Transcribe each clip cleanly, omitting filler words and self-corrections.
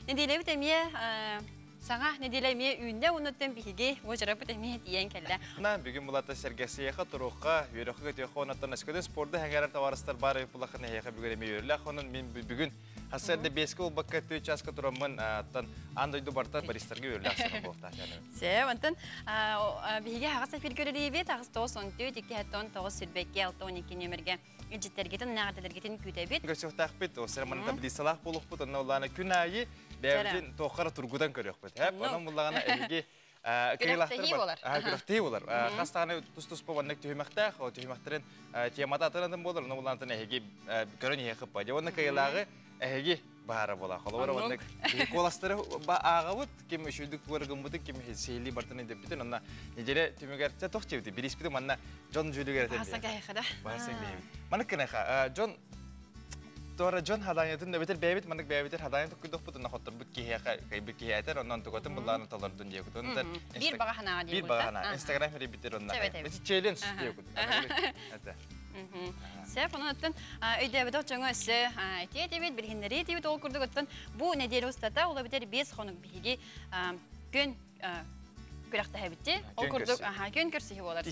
Неделябыт эмиэ саҥа неделя эмиэ үүннэ, оннуттан биһиги уочараппыт эмиэ тиийэн кэллэ. На бүгүн булата сэргэсиэхэ, туруохха, үөрөххө көтүөххэ, оннуттан өскөтүн спорду хэҥэрэр табаарыстар баар эбит эһиэхэ бүгүн эмиэ үөрүүлээх. Онон мин бүгүн хасыарда 5-ке буолбакка 4 часка тураммын, оттон аан дойду барта баристарга үөрүүлээх сана буолуохтаах. Сэ, онтон биһиги аҕыс эфир көрөрүүбүт, аҕыс 9 14 2 9 22 6 12 нөмерге илдьиттэргитин, наҕардаларгитин күүтэбит. Көрсүөхтээхпит, ол сире таблицалаах буолуохпут, онно улаана күн аайы бэйэбитин туоххара тургутан көрүөхпүт. Хэп, онон буллаҕына эһиги Күрэхтэһии болар. Күрэхтэһии болар. Хас даҕаны тус-туспа маннык түһүмэхтээх, ол түһүмэхтэрин темата атын-атын буолар, онно буллаантан эһиги көрөн иһиэх хыппа. Дьэ, уонна кыайылааҕы эһиги баара буола. Холобура, маннык куоластары ааҕабыт, ким үчүйдүк тугар гыммытын, ким сиһилии бартын өйдөппүтүн, онно неделя түмүгэр чэ тох чебити, бириспити манна дьон дьүүлүгэр этэн. Баһасан кэһэхэ да. Баһасан кэһэбит. Маннык кынайха, дьон Туора дьон хадаанньатын эбэтэр бэйэбит маннык бэйэбитэр хадаанньа туккуйдохпут онно хотторбут киһиэхэ кыйбыт киһи этэр онон тугатын буллааны толордун диэкут. Онтон Биир баҕа санааҕа Биир баҕа санаа. Инстаграм хэрийбиттэр онно. Бити челлендж диэкут. Это. Сөп, онон оттон өйдөөбөтөх дьоҥо өссө этиэ этибит, билиһиннэрии этибит ол курдук оттон бу неделя устата ол эбэтэр 5 хонук биһиги күн күрэхтэһэбитти. Ол курдук күн көрсүһүү буолар.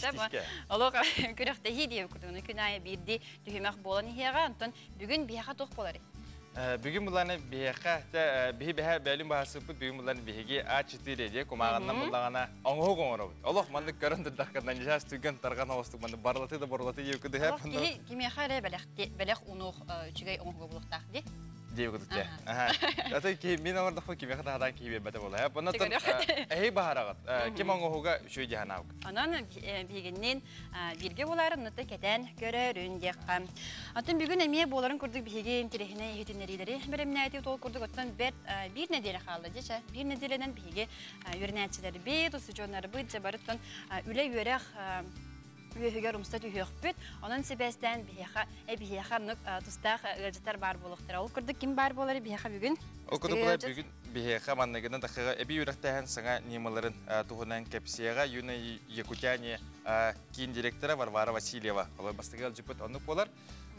Олох күрэхтэһии диэбит курдук. Күн аайы биирдии түһүмэх буолан иһиэҕэ. Онтон бүгүн биһиэхэ туох буоларый? Бүгүн булланы биһиэхэ биһи бэһэ бэлим баһасыппыт бүгүн булланы биһиги А4 диye кумааҕаннан буллаҕана оҥоһук оҥоробут. Олох маннык көрөн турдаххына ньыһаас түргэн тарҕан оҕустук маннык барлаты да борлаты диye кыдыһа. Киһи кимиэхэ эрэ бэлэх унуох үчүгэй оҥоһуга булуохтаах дии. Диye кытытте. Ата ки мин оҥордохпун кимиэхэ таһадан киһи биэрбэтэ буола. Оннотон эһи баһараҕыт. Ким оҥоһуга үчүгэй диһанаабыт. Онон биһигиннин бииргэ буоларын нута кэтэн көрөрүн диэххэ. Атын бүгүн эмиэ буоларын курдук биһиги интэриэһинэй иһитиннэриилэри бэлэмнээтибит. Ол курдук оттон бэрт биир нэдиэлэ хаалла дьэ. Биир нэдиэлэнэн биһиги үөрэнээччилэрбит, устудьуоннарбыт дьэ барыттан үлэ-үөрэх үөһүгэр умса түһүөхпүт. Онон сибээстээн биһиэхэ биһиэхэ оннук тустаах ыалдьыттар баар буолуохтара. Ол курдук ким баар буолары биһиэхэ бүгүн? Ол курдук бүгүн биһиэхэ манныгынан тахыга эбии үөрэхтээһин саҥа ньымаларын туһунан кэпсиэҕэ Юные Якутяне киин директора Варвара Васильева. Олор бастакы ыалдьыппыт оннук буолар.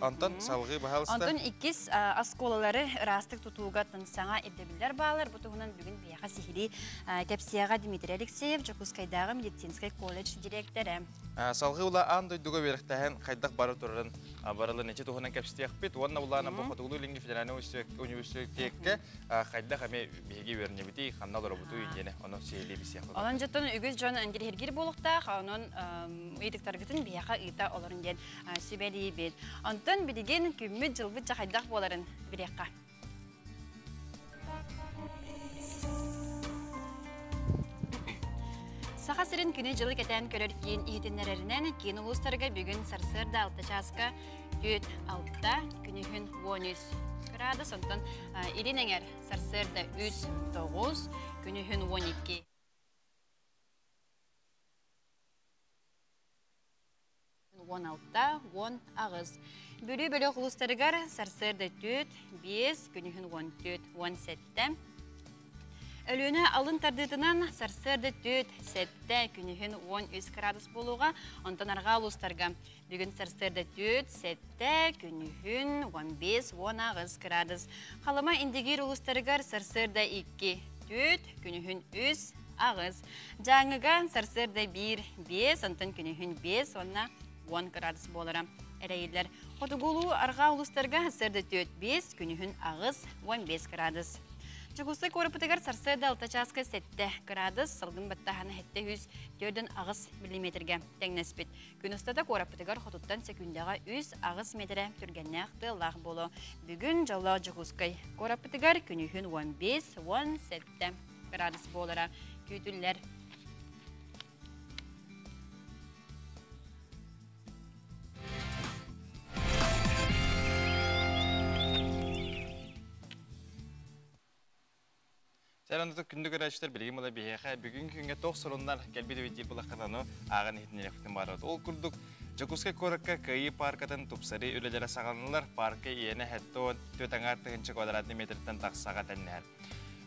Онтон салгыы баһаалыста. Онтон иккис оскуолалары ыраастык тутууга саҥа ирдэбиллэр баалар. Бу туһунан бүгүн биһиэхэ сиһилии кэпсиэҕэ Дмитрий Алексеев, Дьокуускайдааҕы медицинскэй колледж дириэктэрэ. Салгыы ула аан дойдуга үөрэхтээһин хайдах бара турарын барылын ичи туһунан кэпсиэхпит уонна улаана бу Хотугулуу-Илиҥҥи федеральнай университекка хайдах эмиэ биһиги үөрэнэбитий, ханна олоробутуй диэни ону сиһилии билсиэхпит. Онон дьоттон үгүс дьон интириэһиргиир буолуохтаах, онон ыйытыктаргытын биһиэхэ ыыта олорун диэн сүбэлиибит. Онтон билигин күммүт-дьылбыт дьэ хайдах буоларын билиэххэ. Саха сирин күнү-дьылы кэтээн көрөр киин иһитиннэрэринэн киин улуустарга бүгүн сарсыарда 6 чааска 4 6, күнүһүн 13 градус, онтон илин эҥэр сарсыарда 3 9, күнүһүн 12 16, 18. Бүлүү бөлөх улуустарыгар сарсыарда 4, 5, күнүһүн 14, 17. Өлүөнэ алын тардыытынан сарсыарда 4, 7, күнүһүн 13 градус буолуоҕа, онтон арҕаа улуустарга бүгүн сарсыарда 4, 7, күнүһүн 15, 18 градус. Халыма Индигиир улуустарыгар сарсыарда 2, 4, күнүһүн 3, 8. Дьааҥыга сарсыарда 1, 5, онтон күнүһүн 5 уонна 10 градус буолара эрэйиллэр. Хотугулуу арҕаа улуустарга сарсыарда 4, 5, күнүһүн 8, 15 градус. Дьокуускай куораппытыгар сарсыарда 6 чааска 7 градус, салгын баттааһына 700 4,8 миллиметргэ тэҥнэспит. Күн устата куораппытыгар хотуттан секүндэҕэ 3-8 метрэ түргэннээх тыаллаах буолуо. Бүгүн дьоллоох Дьокуускай куораппытыгар күнүһүн 15-17 градус буолара күүтүллэр. Сэрэнуту күндү көрөөччүлэр билигин була биһиэхэ бүгүн күҥҥэ туох суруннар кэлбит эбит диир булаххытаны ааҕан иһитиннэриэхпитин баарбыт. Ол курдук Дьокуускай куоракка Кыайыы пааркатын тупсарыы үлэлэрэ саҕаланылар. Паарка иэнэ 74,5 квадратный метртэн тахсаҕа тэннэһэр.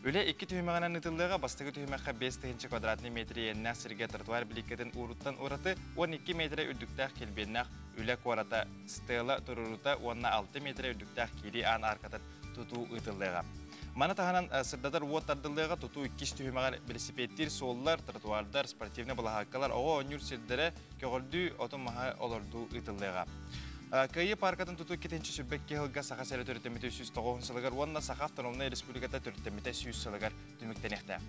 Үлэ икки түһүмэҕинэн ыытыллыаҕа. Бастакы түһүмэххэ 5 тыһыынча квадратный метр иэннээх сиргэ тротуар билииккэтин ууруттан ураты 12 метрэ үрдүктээх килбиэннээх үлэ куората стела туруоруута уонна 6 метрэ үрдүктээх киирии аан аркатын тутуу ыытыллыаҕа. Маны таһынан сырдатар уот тардыллыаҕа, тутуу иккис түһүмэҕэр велосипедтиир суоллар, тротуардар, спортивнай балаһааккалар, оҕо оонньуур сирдэрэ, көҕөрдүү, отун-маһы олордуу ыытыллыаҕа. Кыайыы паркатын тутуу 2-сүүрбэкки сылга Саха сирэ төрүттэммитэ 109 сылыгар уонна Саха автономнай республиката төрүттэммитэ 100 сылыгар түмүктэниэхтээх.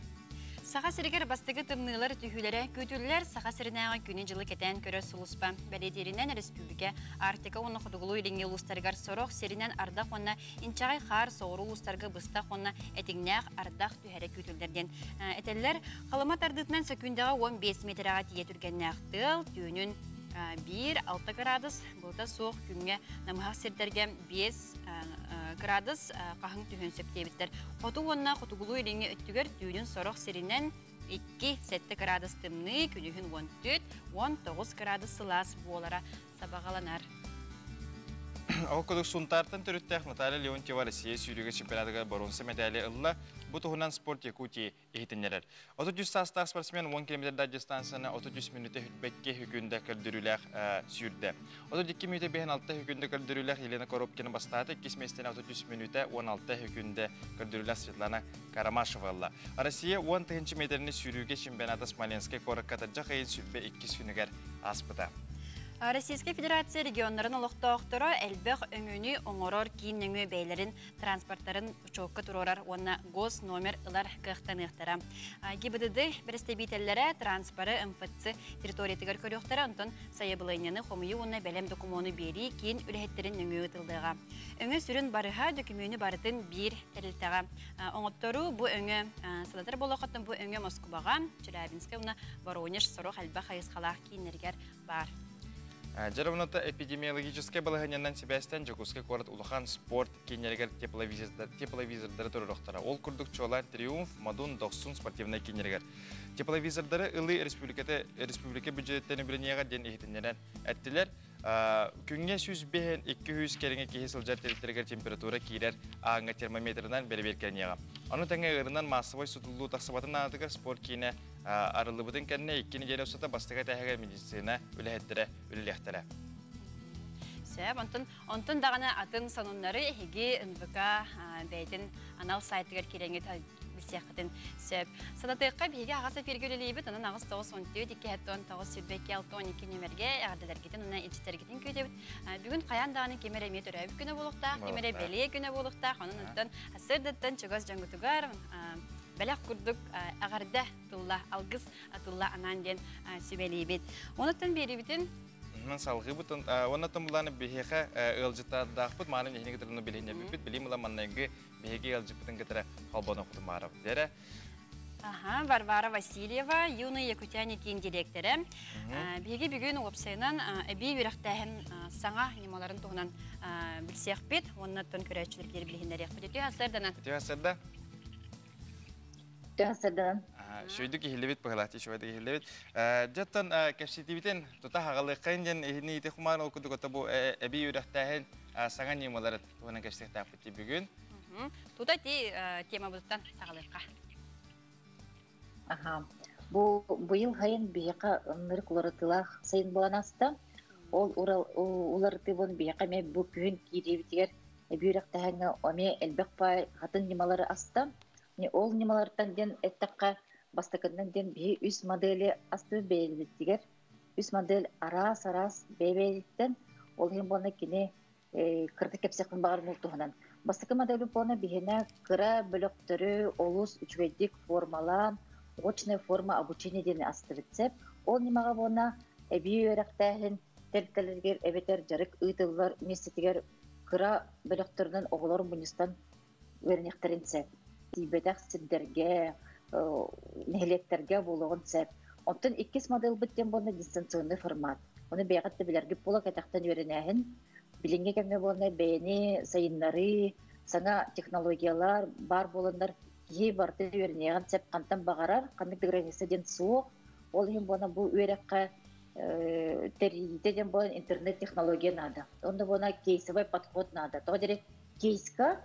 Саха сиригэр бастакы тымныылар түһүүлэрэ күүтүллэр. Саха сиринээҕи күнү-дьылы кэтээн көрөр сулууспа бэлиэтииринэн, республика Арктика уонна Хотугулуу-Илиҥҥи улуустарыгар сорох сиринэн ардах уонна инчэҕэй хаар, соҕуруу улуустарга быстах уонна этиҥнээх ардах түһэрэ күүтүллэр диэн этэллэр. Халыма тардыытынан сөкүүндэҕэ 15 миэтэрэҕэ тиийэ түргэннээх тыал, түүнүн 1-6 градус, былыта суох күҥҥэ намыһах сирдэргэ 5 градус хаһыҥ түһүөн сөп диэбиттэр. Хоту уонна хотугулуу-илиҥҥи өттүгэр түүнүн сорох сиринэн 2-7 градус тымныы, күнүһүн 14-19 градус сылаас буолара сабаҕаланар. Ол курдук Сунтаартан төрүттээх Наталья Леонтьева Россия сүүрүүгэ чемпионатыгар боруонса мэтээли ылла. Бу туһунан Спорт Якутии иһитиннэрэр. 33 саастаах спортсмен 10 километрдаах дистанцияны 33 мүнүүтэ 22 секүндэ көрдөрүүлээх сүүрдэ. 32 мүнүүтэ 56 секүндэ көрдөрүүлээх Елена Коробкина бастаата, иккис миэстэни 33 мүнүүтэ 16 секүндэ көрдөрүүлээх Светлана Карамашева ылла. Россия 10 тыһыынча метрини сүүрүүгэ чемпионата Смоленскай куоракка атырдьах ыйын 22 күнүгэр ааспыта. Российскай Федерация регионнарын олохтоохторо элбэх өҥөнү оҥорор киин нөҥүө бэйэлэрин транспорттарын учуокка туруорар уонна госномер ылар кыахтаныахтара. ГИБДД бэрэстэбиитэллэрэ транспоры МФЦ территориятыгар көрүөхтэрэ, онтон сайабылыанньаны хомуйуу уонна бэлэм докумуону биэрии киин үлэһиттэрин нөҥүө ыытыллыаҕа. Өҥө сүрүн барыһа дөкүмүөнү барытын биир тэрилтэҕэ оҥотторуу. Бу өҥө санатар буолуоххуттан, бу өҥө Москубаҕа, Челябинскай уонна Воронеж сорох элбэх хайысхалаах кииннэригэр баар. Дьаровната эпидемиологическай балаһыанньанан сибээстэн Дьокуускай куорат улахан спорт кииннэригэр тепловизордары туруорохтара. Ол курдук чуолаан Триумф, Модун, Дохсун спортивнай кииннэригэр. Тепловизордары ылыы республика бюджеттен үбүлэниэҕэ диэн иһитиннэрэн эттилэр. Күҥҥэ 105-200 кэриҥэ киһи сылдьар территориягар температура киирэр ааҥҥа термометрынан бэрэбиэркэлэниэҕэ. Ону тэҥэ ыарынан массовай сутуллуу тахсыбатын наадатыгар спорт киинэ арыллыбытын кэннэ 2 нэдиэлэ устата бастакы этээһигэр медицина үлэһиттэрэ үлэлиэхтэрэ. Сөп, онтон даҕаны атын сонуннары эһиги НВК бэйэтин анал сайтыгар киирэҥҥит билсиэххитин сөп. Санатыахха, биһиги аҕыс эфиргэ үлэлиибит, онон 8 9 14 2 9 22 6 12 нүмергэ эҕэрдэлэргитин уонна илдьиттэргитин күүтэбит. Бүгүн хайаан даҕаны ким эрэ эмиэ төрөөбүт күнэ буолуохтаах, ким эрэ бэлиэ күнэ буолуохтаах, онон оттон сырдыттан чугас дьоҥҥутугар бэлэх курдук эҕэрдэ тылла, алгыс тылла анаан диэн сүбэлиибит. Онуттан биэрибитин Салгыыбытын оннотон булааны биһиэхэ ыалдьыттардаахпыт мааны иһини кытары билиһиннэрбиппит билим ыла маннайгы биһиги ыалдьыппытын кытары холбоно кутумаарабыт дэрэ. Ага, Варвара Васильева, Юные якутяне киин директора. Биһиги бүгүн уопсайынан эбии үөрэхтээһин саҥа ньымаларын туһунан билсиэхпит, оннаттан көрөөччүлэр билиһиннэриэхпит. Үтүө сарсыарданан. Үтүө сарсыарда. Үтүө сарсыарданан. Шүйдүк иһиллибит быһылаати, шүйдүк иһиллибит. Дьэттэн кэпсэтиибитин тута хагалыаххайын диэн иһини ити хумаан ол курдук бу эбии үөрэхтээһин саҥа ньымалары туһунан кэпсиэхтээхпит бүгүн. Тута ти темабытыттан саҕалыахха. Аха. Бу быйыл хайын биһиэхэ ыннырык уларытыылаах сайын буолан ааста. Ол уларытыыбын биһиэхэ эмиэ бу күһүн киириэбитигэр эбии үөрэхтээһиҥҥэ эмиэ элбэх паай хатын ньымалары аста. Ол ньымалартан диэн эттэххэ, бастакыннан диэн биһи үс модели астыбыт бэйэбитигэр. Үс модель араас-араас бэйэбититтэн, ол иһин буолна кини кырдык кэпсэхпин баҕар туһунан. Бастакы модель буолна биһиэнэ кыра бөлөхтөрү олус үчүгэйдик формалаан, очная форма обучения диэн астыбыт сеп. Ол ньымаҕа буолна эбии үөрэхтээһин тэрилтэлэригэр эбэтэр дьарык ыытыллар миэстэтигэр кыра бөлөхтөрүнэн оҕолор мунньустан үөрэниэхтэрин сөп. Тиийбэтэх сирдэргэ, нэһилиэктэргэ буолуоҕун сөп. Онтон иккис моделбыт диэн буолна дистанционный формат. Оны бэйэҕит да билэргит буола, кэтэхтэн үөрэнээһин. Билиҥҥи кэмҥэ буолна бэйэни сайыннарыы, саҥа технологиялар бар буоланнар киһи барыта үөрэниэҕин сөп, хантан баҕарар, ханнык да граница диэн суох. Ол иһин буолна бу үөрэххэ тэрийиитэ диэн буолан интернет технология надо. Онно буолна кейсовый подход надо. Тоҕо диэри кейска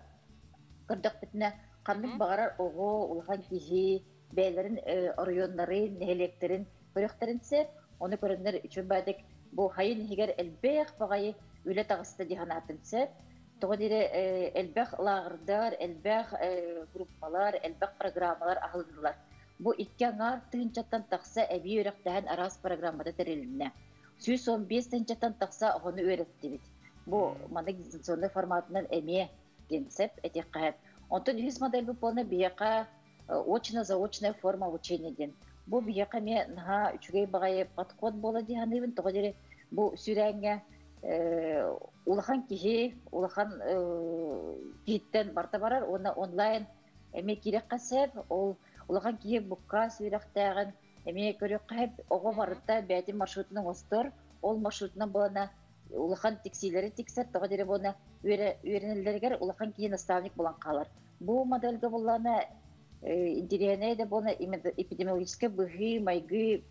көрдөхпүтүнэ ханнык баҕарар оҕо, улахан киһи бэйэлэрин оройуоннарын, нэһилиэктэрин көрүөхтэрин сөп. Ону көрөннөр үчүгэй баҕайытык бу хайын иһигэр элбэх баҕайы үлэ таҕыста дии санаатым сөп. Тоҕо диэри элбэх лааҕырдар, элбэх группалар, элбэх программалар аһылыннылар. Бу 2,5 тыһыынчаттан тахса эбии үөрэхтээһин араас программата тэрилиннэ. 115 тыһыынчаттан тахса оҕону үөрэттибит. Бу маннык дистанционный форматынан эмиэ диэн сөп этиэххэ. Онтон үһүс модель буолна биһиэхэ очно-заочная форма обучения диэн. Бу биһиэхэ эмиэ наһаа үчүгэй баҕайы подход буола дии саныыбын. Тоҕо диэри бу сүрээҥҥэ улахан киһи улахан киһиттэн барта барар уонна онлайн эмиэ киирэххэ сөп. Ол улахан киһи буккаас үөрэхтээҕин эмиэ көрүөххэ сөп. Оҕо барыта бэйэтин маршрутун оҥостор. Ол маршрутунан буолана улахан тиксиилэри тиксэр. Тоҕо диэри буолна үөрэнэллэригэр улахан киһи наставник булан хаалар. Бу модельга буллана интириэһинэй да буолна эпидемиологическай быһыы майгы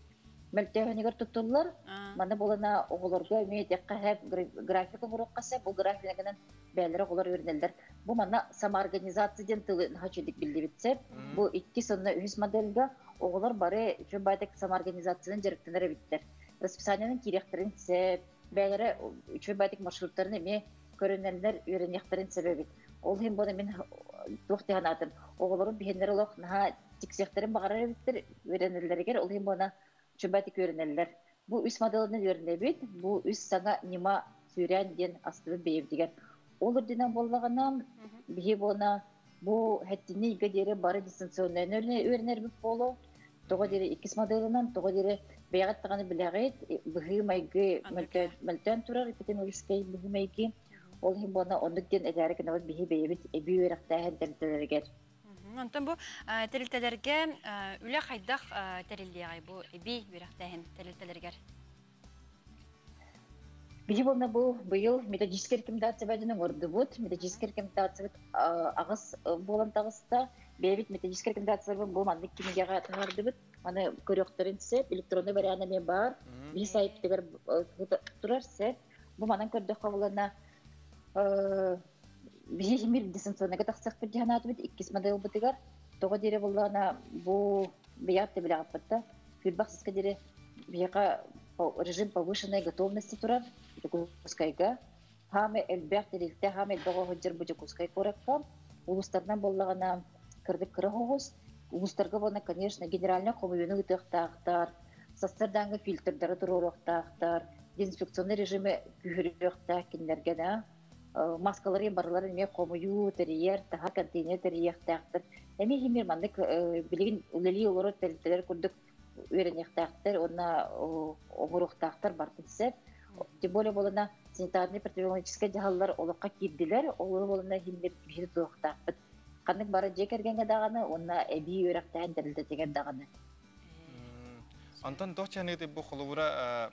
мөлтөөнүгэр туттуллар. Маны буолана оҕолорго эмиэ этиэххэ сөп, график оҥоруохха сөп. Бу графигынан бэйэлэрэ оҕолор үөрэнэллэр. Бу манна самоорганизация диэн тылы наһаа үчүгүйдик биллибит сөп. Бу иккис уонна үһүс модельга оҕолор бары үчүгэй баайдык самоорганизациянан дьарыктанар эбиттэр. Расписаниенан киириэхтэрин сөп, бэйэлэрэ үчүгэй баайдык маршруттарын эмиэ көрүнэллэр, үөрэниэхтэрин сөп эбит. Ол иһин буолан мин туох диэн аатым, оҕолорум биһиннэр олох наһаа тиксиэхтэрин баҕарар эбиттэр үөрэнэллэригэр, ол иһин буолан үчүгэй үөрэнэллэр. Бу үс моделынан үөрэнэбит, бу үс саҥа ньыма сүүрээн диэн астыбыт бэйэбитигэр. Ол үрдүнэн буоллаҕына, биһи буона бу хэттини игэ диэри бары дистанционнай үөрэнэрбит буолуо. Тоҕо диэри иккис моделынан, тоҕо диэри бэйэҕит даҕаны билэҕит, быһыы майгы мөлтөөн турар эпидемиологическай быһыы майгы. Ол иһин буона оннук диэн этээри гынабыт биһи бэйэбит эбии үөрэхтээһин тэрилтэлэригэр. Онтон бу тэрилтэлэргэ үлэ хайдах тэриллиэҕэй бу эбии үөрэхтээһин тэрилтэлэригэр? Биһи буолна бу быйыл методическай рекомендация бадины оҥордубут. Методическай рекомендациябыт аҕыс буолан таҕыста. Бэйэбит методическай рекомендацияларбын бу маннык кинигэҕэ таһаардыбыт. Маны көрүөхтэрин сөп, электронный вариант эмиэ баар. Биһи сайтыгар турар сөп. Бу манан көрдөххө булана биһи химир дистанционныйга тахсыахпыт дии санаатыбыт иккис моделбытыгар. Тоҕо диэри буллаана бу бэйэҕит да билэҕиппит Күрбэх сыска диэри биһиэхэ режим повышенной готовности турар Дьокуускайга. Хаамы элбэх тэрилтэ, хаамы элбэх оһуджар бу Дьокуускай куоракка. Улуустарынан буоллаҕына кырдык кыра оҕус. Улуустарга буолна, конечно, генеральный хомуйууну ыытыахтаахтар, сарсыардааҥҥы фильтрдары туруоруохтаахтар, дезинфекционный режими күүһүрүөхтээх кинилэргэ да. Маскалары барыларын эмиэ хомуйуу, тэрийэр, таһа контейнер тэрийиэхтээхтэр. Эмиэ химир маннык билигин үлэлии олорор тэрилтэлэр курдук үөрэниэхтээхтэр уонна оҥоруохтаахтар бартын сөп. Тем более буолана санитарный противоэпидемиологическай дьаһаллар олоххо киирдилэр, олору буолана химир биһиги туохтаахпыт. Ханнык бары дьиэ кэргэҥҥэ даҕаны уонна эбии үөрэхтээн тэрилтэтигэр даҕаны. Онтон туох чаныыты бу холобура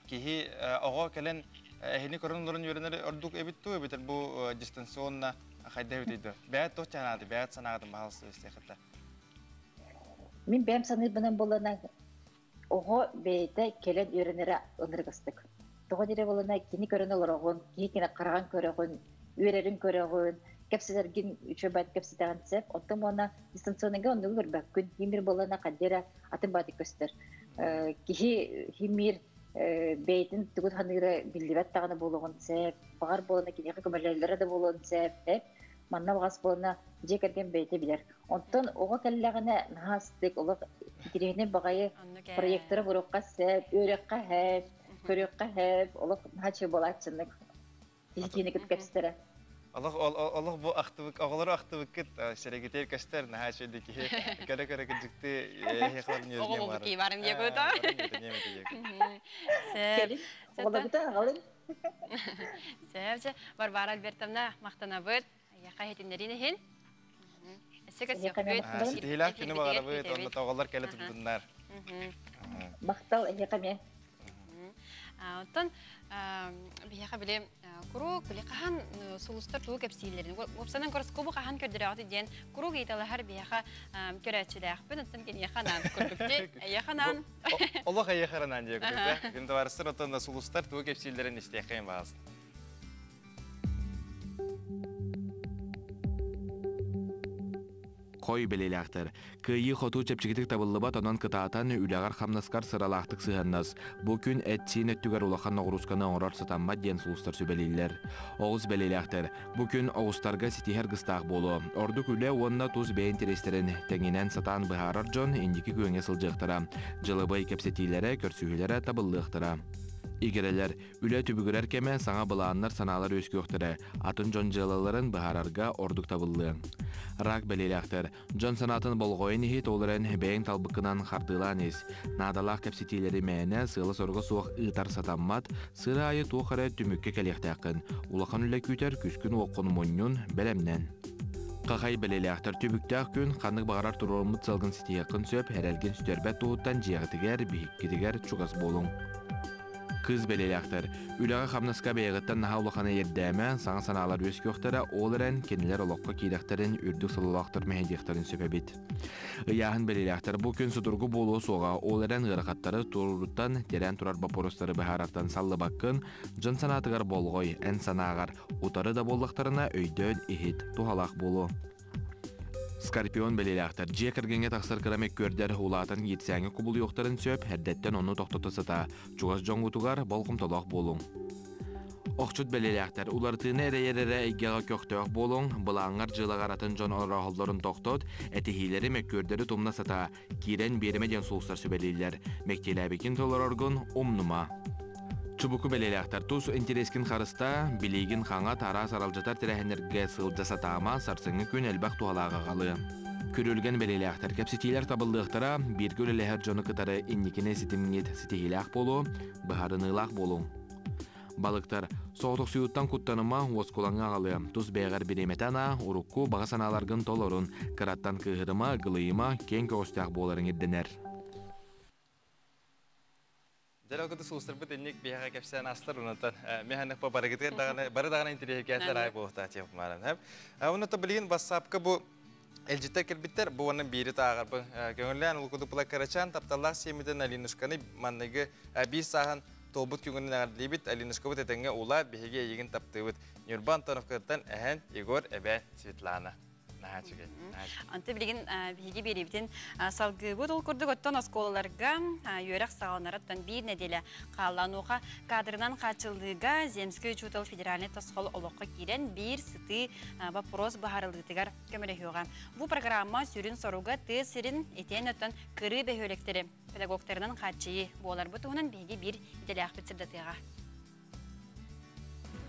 киһи оҕо кэлэн эһини көрөн олорон үөрэнэр ордук эбит туу эбитер бу дистанционно хайда эбит бэйэт туох чанааты бэйэт санаатын баһалсы истиэхэтэ. Мин бэйэм саныырбынан буолана оҕо бэйэтэ кэлэн үөрэнэрэ ынырыгастык. Тоҕо дире буолана кини көрөн олороҕун, киһи кини хараҕын көрөҕүн, үөрэрин көрөҕүн, кэпсэтэргин үчүгэй кэпсэтэҕин сөп. Оттон уонна дистанционныйга оннугу көрбөккүн. Химир буолана хаддера атын баатык көстөр. Киһи химир бэйэтин тугут ханыыра биллибэт даҕаны буолуоҕун сөп. Баҕар буолана киниэхэ көмөлөһөллөрө да буолуон сөп. Манна баҕас буолана дьиэ кэргэн бэйэтэ билэр. Онтон оҕо кэллэҕинэ наһаа олох интириэһинэй баҕайы проектора буруохха сөп, үөрэххэ сөп, көрүөххэ сөп, олох наһаа үчүгэй буолааччыннык. Киһи киһини кытта кэпсэтэрэ. Олох олох бу ахтыбык оҕолору ахтыбыккыт сэрэгитер көстөр наһаа үчүгэй киһи көрө-көрө кырдьыкты эхлар Оҕо бу ки барым диye кута. Кэлин, оҕолоргута аҕалын. Сөп, Варвара Альбертовна мактанабыт. Яха хетиннерин иһин. Эссе көсөкпүт. Ситиһилээх күнү баҕарабыт, онно тоҕолор кэлэ турдуннар. Махтал эһиэхэ эмиэ. Оттон биһиэхэ били куруук били хаһан сулустар тугу кэпсииллэрин, уопсанан гороскобу хаһан көрдөрөөҕүт диэн куруук ыйыталаһар биһиэхэ көрөөччүлээхпин, оттон киниэхэ анаан курдук ди, эйиэхэ анаан. Олох эйиэхэ анаан диэ курдук. Күн товарыстар оттон сулустар тугу кэпсииллэрин истиэххэйин баҕасын. Хой бэлиэлээхтэр. Кыайыы-хотуу чэпчэкитик табыллыбат, онон кытаатан үлэҕэр-хамнаскар сыралаахтык сыһыаннас. Бу күн эт-сиин өттүгэр улахан ноҕуруусканы оҥорор сатаммат диэн сулустар сүбэлииллэр. Оҕус бэлиэлээхтэр. Бу күн оҕустарга ситиһэр гыстаах буолуо. Ордук үлэ уонна тус бэйэ интэриэстэрин тэҥинэн сатаан быһаарар дьон инники күөҥҥэ сылдьыахтара. Дьылабыай кэпсэтиилэрэ, көрсүһүүлэрэ табыллыахтара. Игирэлэр. Үлэ түбүгүрэр кэмэ саҥа былааннар, санаалар үөскүөхтэрэ, атын дьон дьыалаларын быһаарарга ордук табыллыаҥ. Рак бэлиэлээхтэр, дьон санаатын болҕойон иһит, ол эрэн бэйэҥ талбыккынан хардыылаан ис. Наадалаах кэпсэтиилэри мээнэ, сыала-соруга суох ыытар сатаммат, сыра аайы туох эрэ түмүккэ кэлиэхтээххин. Улахан үлэ күүтэр, күскүн-уоххун мунньун, бэлэмнэн. Хахай бэлиэлээхтэр түбүктээх күн ханнык баҕарар туруоруммут сыалгын ситиһиэххин сөп, эрэлгин сүтэрбэт туһуттан дьиэҕитигэр, биһиккитигэр чугас буолуҥ. Кыыс бэлиэлээхтэр. Үлэҕэ-хамнаска бэйэҕиттэн наһаа улаханы ирдээмэ, саҥа санаалар үөскүөхтэрэ, ол эрэн кинилэр олоххо киирэхтэрин, үрдүк сололоохтор мэһэйдиэхтэрин сөп эбит. Ыйааһын бэлиэлээхтэр бу күн судургу буолуо суоҕа, ол эрэн ыарахаттары туруоруттан, тирээн турар боппуруостары быһаарартан саллыбаккын, дьон санаатыгар болҕой, эн санааҕар, утары да буоллахтарына өйдөөн иһит, туһалаах буолуо. Скорпион бэлиэлээхтэр дьиэ кэргэҥҥэ тахсар кыра мөккүөрдэр улаатан иирсээҥҥэ кубулуйуохтарын сөп, эрдэттэн ону тохтото сыта, чугас дьоҥҥутугар болҕомтолоох буолуҥ. Охчут бэлиэлээхтэр уларытыыны эрэйэр эрэ эйгэҕэ көхтөөх буолуҥ, былааҥҥар дьыалаҕар атын дьон орооһоллорун тохтот, этиһиилэри, мөккүөрдэри тумна сата, киирэн биэримэ диэн сулустар сүбэлииллэр. Мэктиэлээбиккин толороргун умнума. Чубуку бэлиэлээхтэр тус интэриэскин харыстаа, билиигин хаҥат, араас аралдьытар тэрээһиннэргэ сылдьа сатаама, сарсыҥҥы күн элбэх туһалааҕы аҕалыа. Күрүлгэн бэлиэлээхтэр кэпсэтиилэр табыллыахтара, бииргэ үлэлэһэр дьону кытары инникини ситимҥит ситиһиилээх буолуо, быһаарыныылаах буолуҥ. Балыктар, соҕотохсуйууттан куттаныма, уоскулаҥҥа аҕалыа, тус бэйэҕэр бириэмэтэ анаа, урукку баҕа санааларгын толорун, кыраттан кыыһырыма, ыгылыйыма, киэҥ көҕүстээх буоларыҥ ирдэнэр. Дьэ, ол сулустарбыт инник биһиэхэ кэпсээн астар онтон механик по барыгытыгар даҕаны бары даҕаны интэриэһиргээтилэр аай буолуохтаах диэн хэп. Онно билигин WhatsApp-ка бу элдьиттэр кэлбиттэр бу уонна биири тааҕарбын көҥүллээн улукудупула кырачаан тапталлаах сиэммитин Алинушканы манныгы биир сааһын туолбут күҥүнэн эҕэрдэлиибит Алинушкабыт этэҥҥэ ула биһиги эйигин таптыыбыт Ньурба Антоновкаттан эһэн Егор эбээ Светлана Наһаа үчүгэй. Онто билигин биһиги биэриибитин салгыыбыт. Ол курдук оттон оскуолаларга үөрэх саҕаланарыттан биир нэдиэлэ хаалла. Онуоха кадрынан хааччыллыыга Земский учуутал федеральный тосхол олоххо киирэн биир сытыы вопрос быһаарылыытыгар көмөлөһүөҕэ. Бу программа сүрүн соруга тыа сирин итиэн оттон кырыы бөһүөлэктэри педагогтарынан хааччыйыы буолар. Бу туһунан биһиги биир идэлээхпит сырдатыаҕа.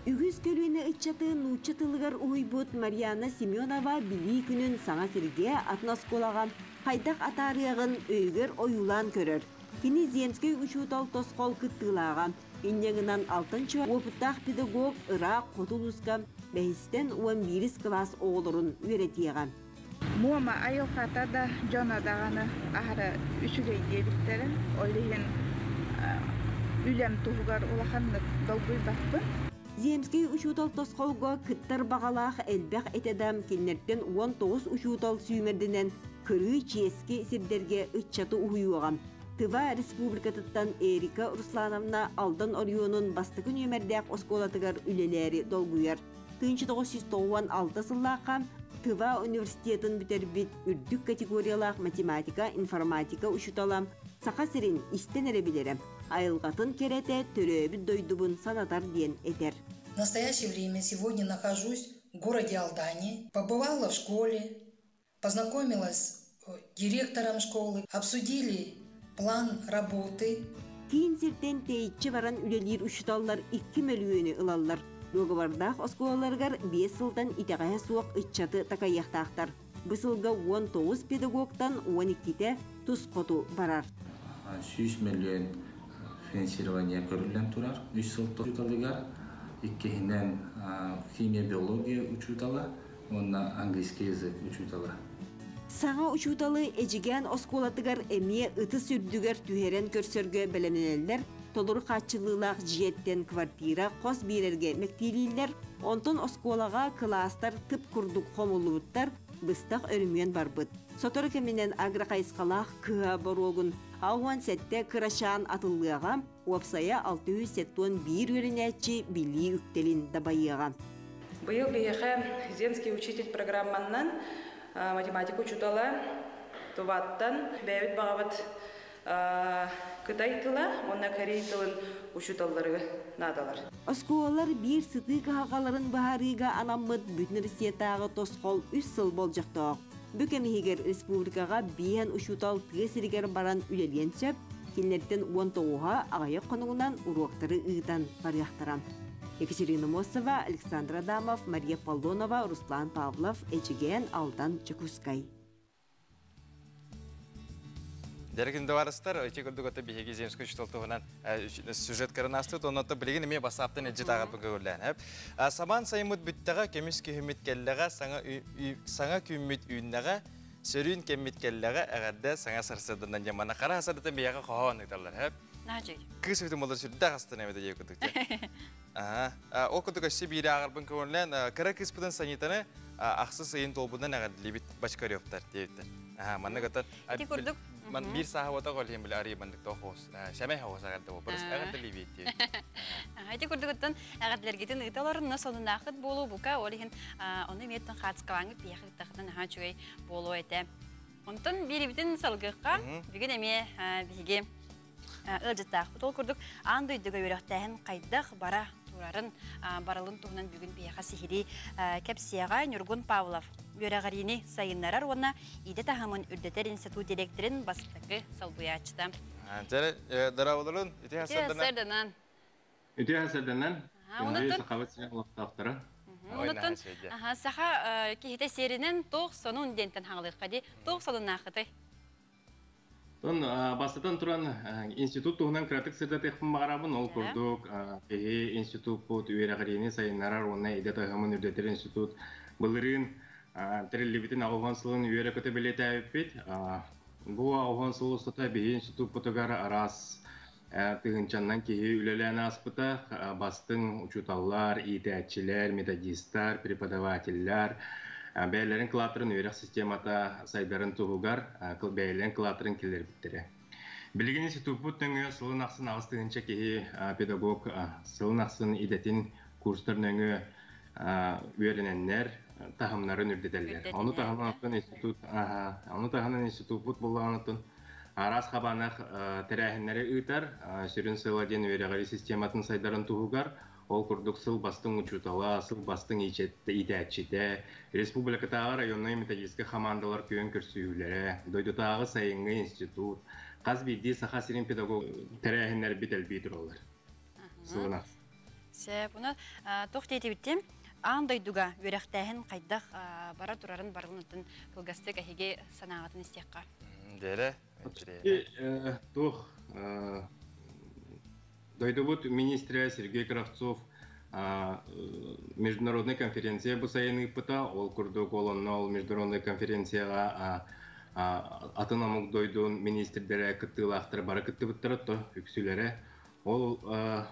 Үгүс көлүөнэ ыччаты нуучча тылыгар уһуйбут Марьяна Семенова Билии күнүн саҥа сиргэ, атын оскуолаҕа хайдах атаарыаҕын өйүгэр ойуулаан көрөр. Кини земскэй учуутал тосхол кыттыылааҕа. Инньэ гынан алтан уопуттаах педагог ыраах хоту улууска бэһистэн уон биирис кылаас оҕолорун үөрэтиэҕэ. Муома айылҕата да, дьоно даҕаны аһара үчүгэй диэбиттэрэ. Ол иһин үлэм туһугар улаханнык долгуйбаппын. Земскэй учуутал тосхолго кыттар баҕалаах элбэх этэ да, кинилэртэн 19 учуутал сүүмэрдэнэн кырыы чиэски сирдэргэ ыччаты уһуйуоҕа. Тыва Республикатыттан Эрика Руслановна Алдан оройуонун бастакы нүөмэрдээх оскуолатыгар үлэлээри долгуйар. 1996 сыллаахха Тыва университетын бүтэрбит үрдүк категориялаах математика, информатика учуутала Саха сирин истэн эрэ билэрэ, айылҕатын кэрэтэ төрөөбүт дойдубун санатар диэн этэр. В настоящее время сегодня нахожусь в городе Алдане, побывала в школе, познакомилась с директором школы, обсудили план работы. Киин сиртэн тэйиччи баран үлэлиир учууталлар 2 мөлүйүөнү ылаллар. Дуогабардаах оскуолаларыгар 5 сылтан итэҕэһэ суох ыччаты такайыахтаахтар. Бу сылга 19 педагогтан 12-те тус хоту барар. 100 миллион финансирование көрүллэн турар. Үс сыл учууталыгар, иккиһинэн химия, биология учуутала уонна английский язык учуутала. Саҥа учууталы Эдьигээн оскуолатыгар эмиэ ытыс үрдүгэр түһэрэн көрсөргө бэлэмнэнэллэр, толору хааччыллыылаах дьиэттэн квартира хос биэрэргэ мэктиэлииллэр, онтон оскуолаҕа кылаастар тып курдук хомуллубуттар, быстах өрөмүөн барбыт. Сотору кэминэн агрохайысхалаах кыһа боруогун 67 кырачаан атыллыаҕа, уопсайа 671 үөрэнээччи билии үктэлин дабайыаҕа. Быйыл биһиэхэ Земский учитель программаннан Математика учуутала Туваттан бэйэбит баҕабыт кытай тыла уонна корей тылын учууталларыгар наадалар. Оскуолалар биир сытыы кыһалҕаларын быһаарыыга анаммыт Бүтүн Россиятааҕы тосхол үс сыл болдьохтоох. Бу кэм иһигэр республикаҕа биэһэн учуутал тыа сиригэр баран үлэлиэн сөп, кинилэртэн 19-а аҕыйах хонугунан уруоктары ыытан барыахтара. Екатерина Мосова, Александр Адамов, Мария Поллонова, Руслан Павлов, Эдьигээн, Алдан, Дьокуускай. Дэргин барыстар, ити курдук ото биһиги земский учитель туһунан сюжет көрөн астыбыт, онно билигин эмиэ бассааптан илдьи тааҕарбын көҕүлээн. Самаан сайыммыт бүттэҕэ, көмүс күһүммүт кэллэҕэ, саҥа күммүт үүннэҕэ, сөрүүн кэммит кэллэҕэ, эҕэрдэ саҥа сарсыарданан дьамана хара сарсыардан биһиэхэ хоһоон ыыталлар. Наажый. Кыыс бүтүн болар сүрдээх астына эбит дии курдук. Ол курдук өссө биири ааҕарбын көҥүллээн, кыра кыыспытын Санитаны ахсыс ыйын туолбутунан эҕэрдэлиибит Бочкаревтар диэбиттэр. Маннык атын Ити курдук ман биир сааһы отох олиһин биле арый маннык тоохоос сэмэй хоос эҕэрдэ буолбарыс эҕэрдэлиибит диэбит. Ити курдугуттан эҕэрдэлэргитин ыыталар, но сонунаахыт буолуу бука, ол иһин ону эмиэттэн хаацкалааҥҥыт биһиэхэ ыттахытын наһаа үчүгэй буолуо этэ. Онтон биэрибитин салгыахха, бүгүн эмиэ биһиги ыалдьыттаахпыт. Ол курдук аан дойдуга үөрэхтээһин хайдах бара турарын, барылын туһунан бүгүн биһиэхэ сиһилии кэпсиэҕэ Ньургун Павлов, үөрэҕириини сайыннарар уонна идэ таһымын үрдэтэр институт директорын бастакы солбуйааччыта. Дьэ, дорооболорун, ити хасарданан. Ити хасарданан. Сахабыт сирин олохтоохторо. Онуттан саха киһитэ сиэринэн туох сонун диэнтэн хаҥалыахха дии. Туох сонуннаахытай? Тон бастатан туран институт туһунан кыратык сырдатыахпын баҕарабын. Ол курдук биһи институппут үөрэҕириини сайыннарар уонна идэ таһымын үрдэтэр институт былырыын тэриллибитин 80 сылын үөрэ-көтө бэлиэтээбиппит. Бу 80 сыл устата биһи институппутугар араас тыһыынчаннан киһи үлэлээн ааспыта. Бастыҥ учууталлар, иитээччилэр, методистар, преподавателлэр бэйэлэрин кылааттарын үөрэх системата сайдарын туһугар бэйэлэрин кылааттарын киллэрбиттэрэ. Билигин институппут нөҥүө сылын ахсын 8 тыһыынча киһи педагог сылын ахсын идэтин курстар нөҥүө үөрэнэннэр таһымнарын үрдэтэллэр. Ону таһынан институт ону таһынан институппут буллаҕанатын араас хабаанах тэрээһиннэри ыытар, сүрүн сыала диэн үөрэҕири систематын сайдарын туһугар. Ол курдук сыл бастыҥ учуутала, сыл бастыҥ иитээччитэ, республикатааҕы районнай методическай хамаандалар күөн көрсүһүүлэрэ, дойдутааҕы сайыҥҥы институт, хас биирдии Саха сирин педагог тэрээһиннэрбит элбии тураллар. Сылын Сөп, уна туох диэтибиттим? Аан дойдуга үөрэхтээһин хайдах бара турарын барылын кылгастык эһиги санааҕытын истиэххэ. Дэрэ. Туох дойдубут министрэ Сергей Кравцов международная конференция бу сайын ыыппыта. Ол курдук ол онно ол международная конференцияҕа атын омук дойдун министрдэрэ кыттыылаахтар бары кыттыбыттара то үксүлэрэ. Ол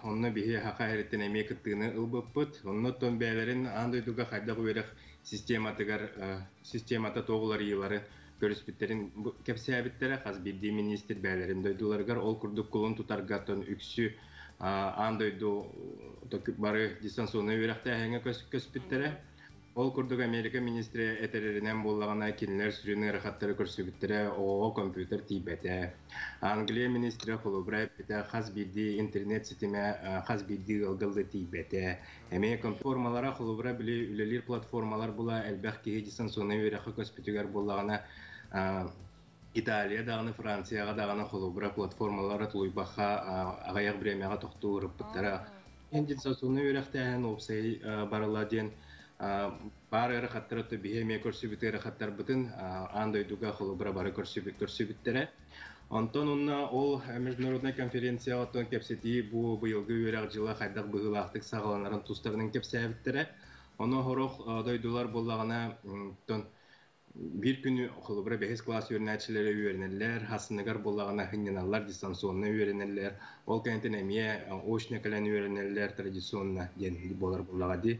онно биһи хаха эриттен эмиэ кыттыыны ылбыппыт. Онно тон бэйэлэрин аан дойдуга хайдах үөрэх систематыгар системата тоҕулар көрүспүттерин кэпсээбиттэрэ хас биирдии министр бэйэлэрин дойдуларыгар. Ол курдук кулун тутарга тон үксү аан дойду бары дистанционный үөрэхтээһиҥҥэ көспүттэрэ. Ол курдук Америка министрэ этэрэринэн буоллаҕына, кинилэр сүрүн ыарахаттары көрсүбүттэрэ оҕоҕо компьютер тиийбэтэ. Англия министрэ холобура эппитэ, хас биирдии интернет ситимэ хас биирдии ыалга тиийбэтэ. Эмиэ платформалара холобура били үлэлиир платформалар була элбэх киһи дистанционный үөрэххэ көспүтүгэр буоллаҕына, Италия даҕаны, Францияҕа даҕаны холобура платформалара тулуйбахха аҕыйах бириэмэҕэ тохтуу ырыппыттара. Дистанционный үөрэхтээһин уопсай барыла диэн баар ыарахаттары биһи эмиэ көрсүбүт ыарахаттарбытын аан дойдуга холобура бары көрсүбүттэрэ. Онтон онно ол международная конференция оттон кэпсэтии бу быйылгы үөрэх дьыла хайдах быһыылаахтык саҕаланарын тустарынан кэпсээбиттэрэ. Ону хорох дойдулар буоллаҕына тон биир күнү холобура бэһис класс үөрэнээччилэрэ үөрэнэллэр, хасыныгар буоллаҕына хынньаналлар, дистанционно үөрэнэллэр. Ол кэнниттэн эмиэ очно кэлэн үөрэнэллэр традиционно диэн буолар буоллаҕа дии.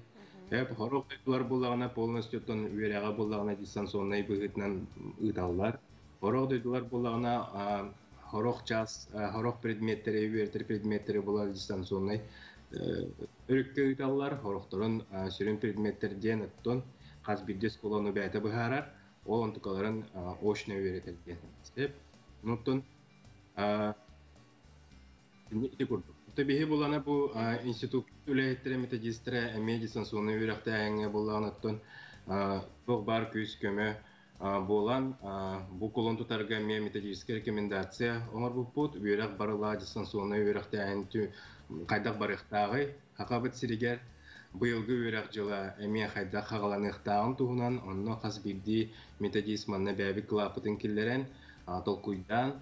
Хорох дойдулар буоллаҕына полностью тон үөрэҕэ буоллаҕына дистанционнай быһыытынан ыыталлар. Хорох дойдулар буоллаҕына хорох час, хорох предметтери, үөрэтэр предметтери буолар дистанционнай өрүккэ ыыталлар. Хорохторун сүрүн предметтер диэн оттон хас биирдии оскуоланы бэйэтэ быһаарар. Ол онтукаларын очно үөрэтэр диэн. Сеп. Онтон ити курдук. Биһи булана бу институт үлэһиттэрэ, методистэрэ эмиэ дистанционнай үөрэхтээһиҥҥэ буоллаҕына оттон туох баар күүс-көмө буолан бу кулун тутарга эмиэ методическай рекомендация оҥорбуппут. Үөрэх барыла дистанционнай үөрэхтээһин хайдах барыахтааҕый Хахабыт сиригэр быйылгы үөрэх дьыла эмиэ хайдах хаҕаланыахтааҕын туһунан онно хас биирдии методист манна бэйэбит кылааппытын киллэрэн толкуйдаан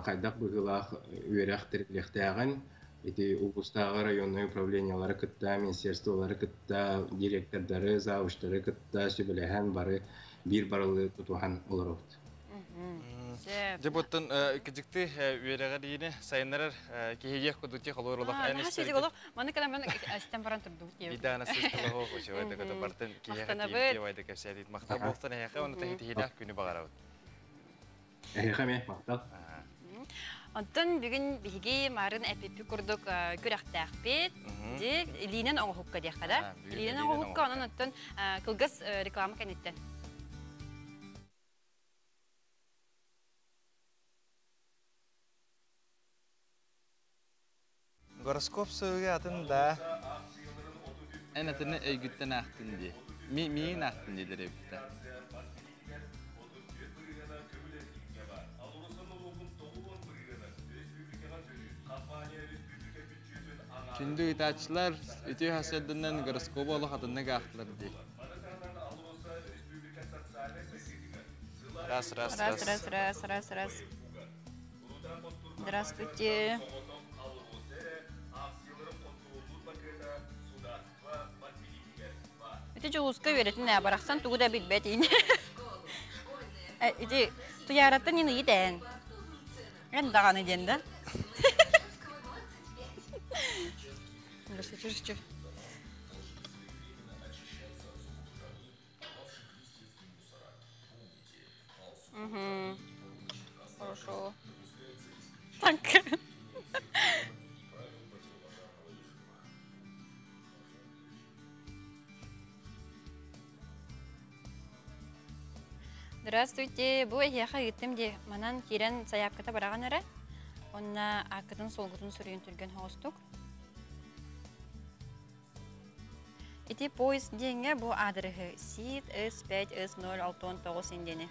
хайдах быһыылаах үөрэх тэриллиэхтээҕин ити улуустааҕы районнай управлениелары кытта, министерстволары кытта, директордары, завучтары кытта сүбэлэһэн бары биир барылы тутуһан олоробут. Дьэ буттан кыдьыкты үөрэҕириини сайыннарар киһиэх кудути холуур олох эн истэргэ. Маны кэлэн мен истэн баран турдубут диэбит. Бидана сыстылаһо хочуой да бартын киһиэхэ тиийбит вайда кэпсээдит. Махтал буолтан эһэхэ оны тахитиһилээх күнү баҕарабыт. Эһиэхэ эмиэ махтал. Онтон бүгүн биһиги марын эпиппи курдук күрэхтээхпит. Ди илиинэн оҥоһукка диэххэ да. Илиинэн оҥоһукка онон оттон кылгас реклама кэнниттэн. Гороскоп суруга атын да. Эн атыны өйгүттэн аахтын дии. Ми миин аахтын диилэр эбиттэр. Күндү ыытааччылар, үтүө сарсыарданан гороскобу олох атыннык аахтылар дии. Раз, раз, раз. Раз, раз, раз, раз. Здравствуйте. Ити Дьулуска үөрэтин ээ, барахсан тугу да билбэт ини. Ити Туйаараттан ин ыйыт ээн. Эн даҕаны диэн да. Угу. Хорошо. Так. Здравствуйте, бу эһиэхэ ыыттым дии. Манан киирэн сайаапката бараҕын эрэ. Онно ааккытын суолгутун суруйун түргэн соҕустук. Ити поезд диэҥҥэ бу аадырыһы СИД С5 С0 69 индиэни.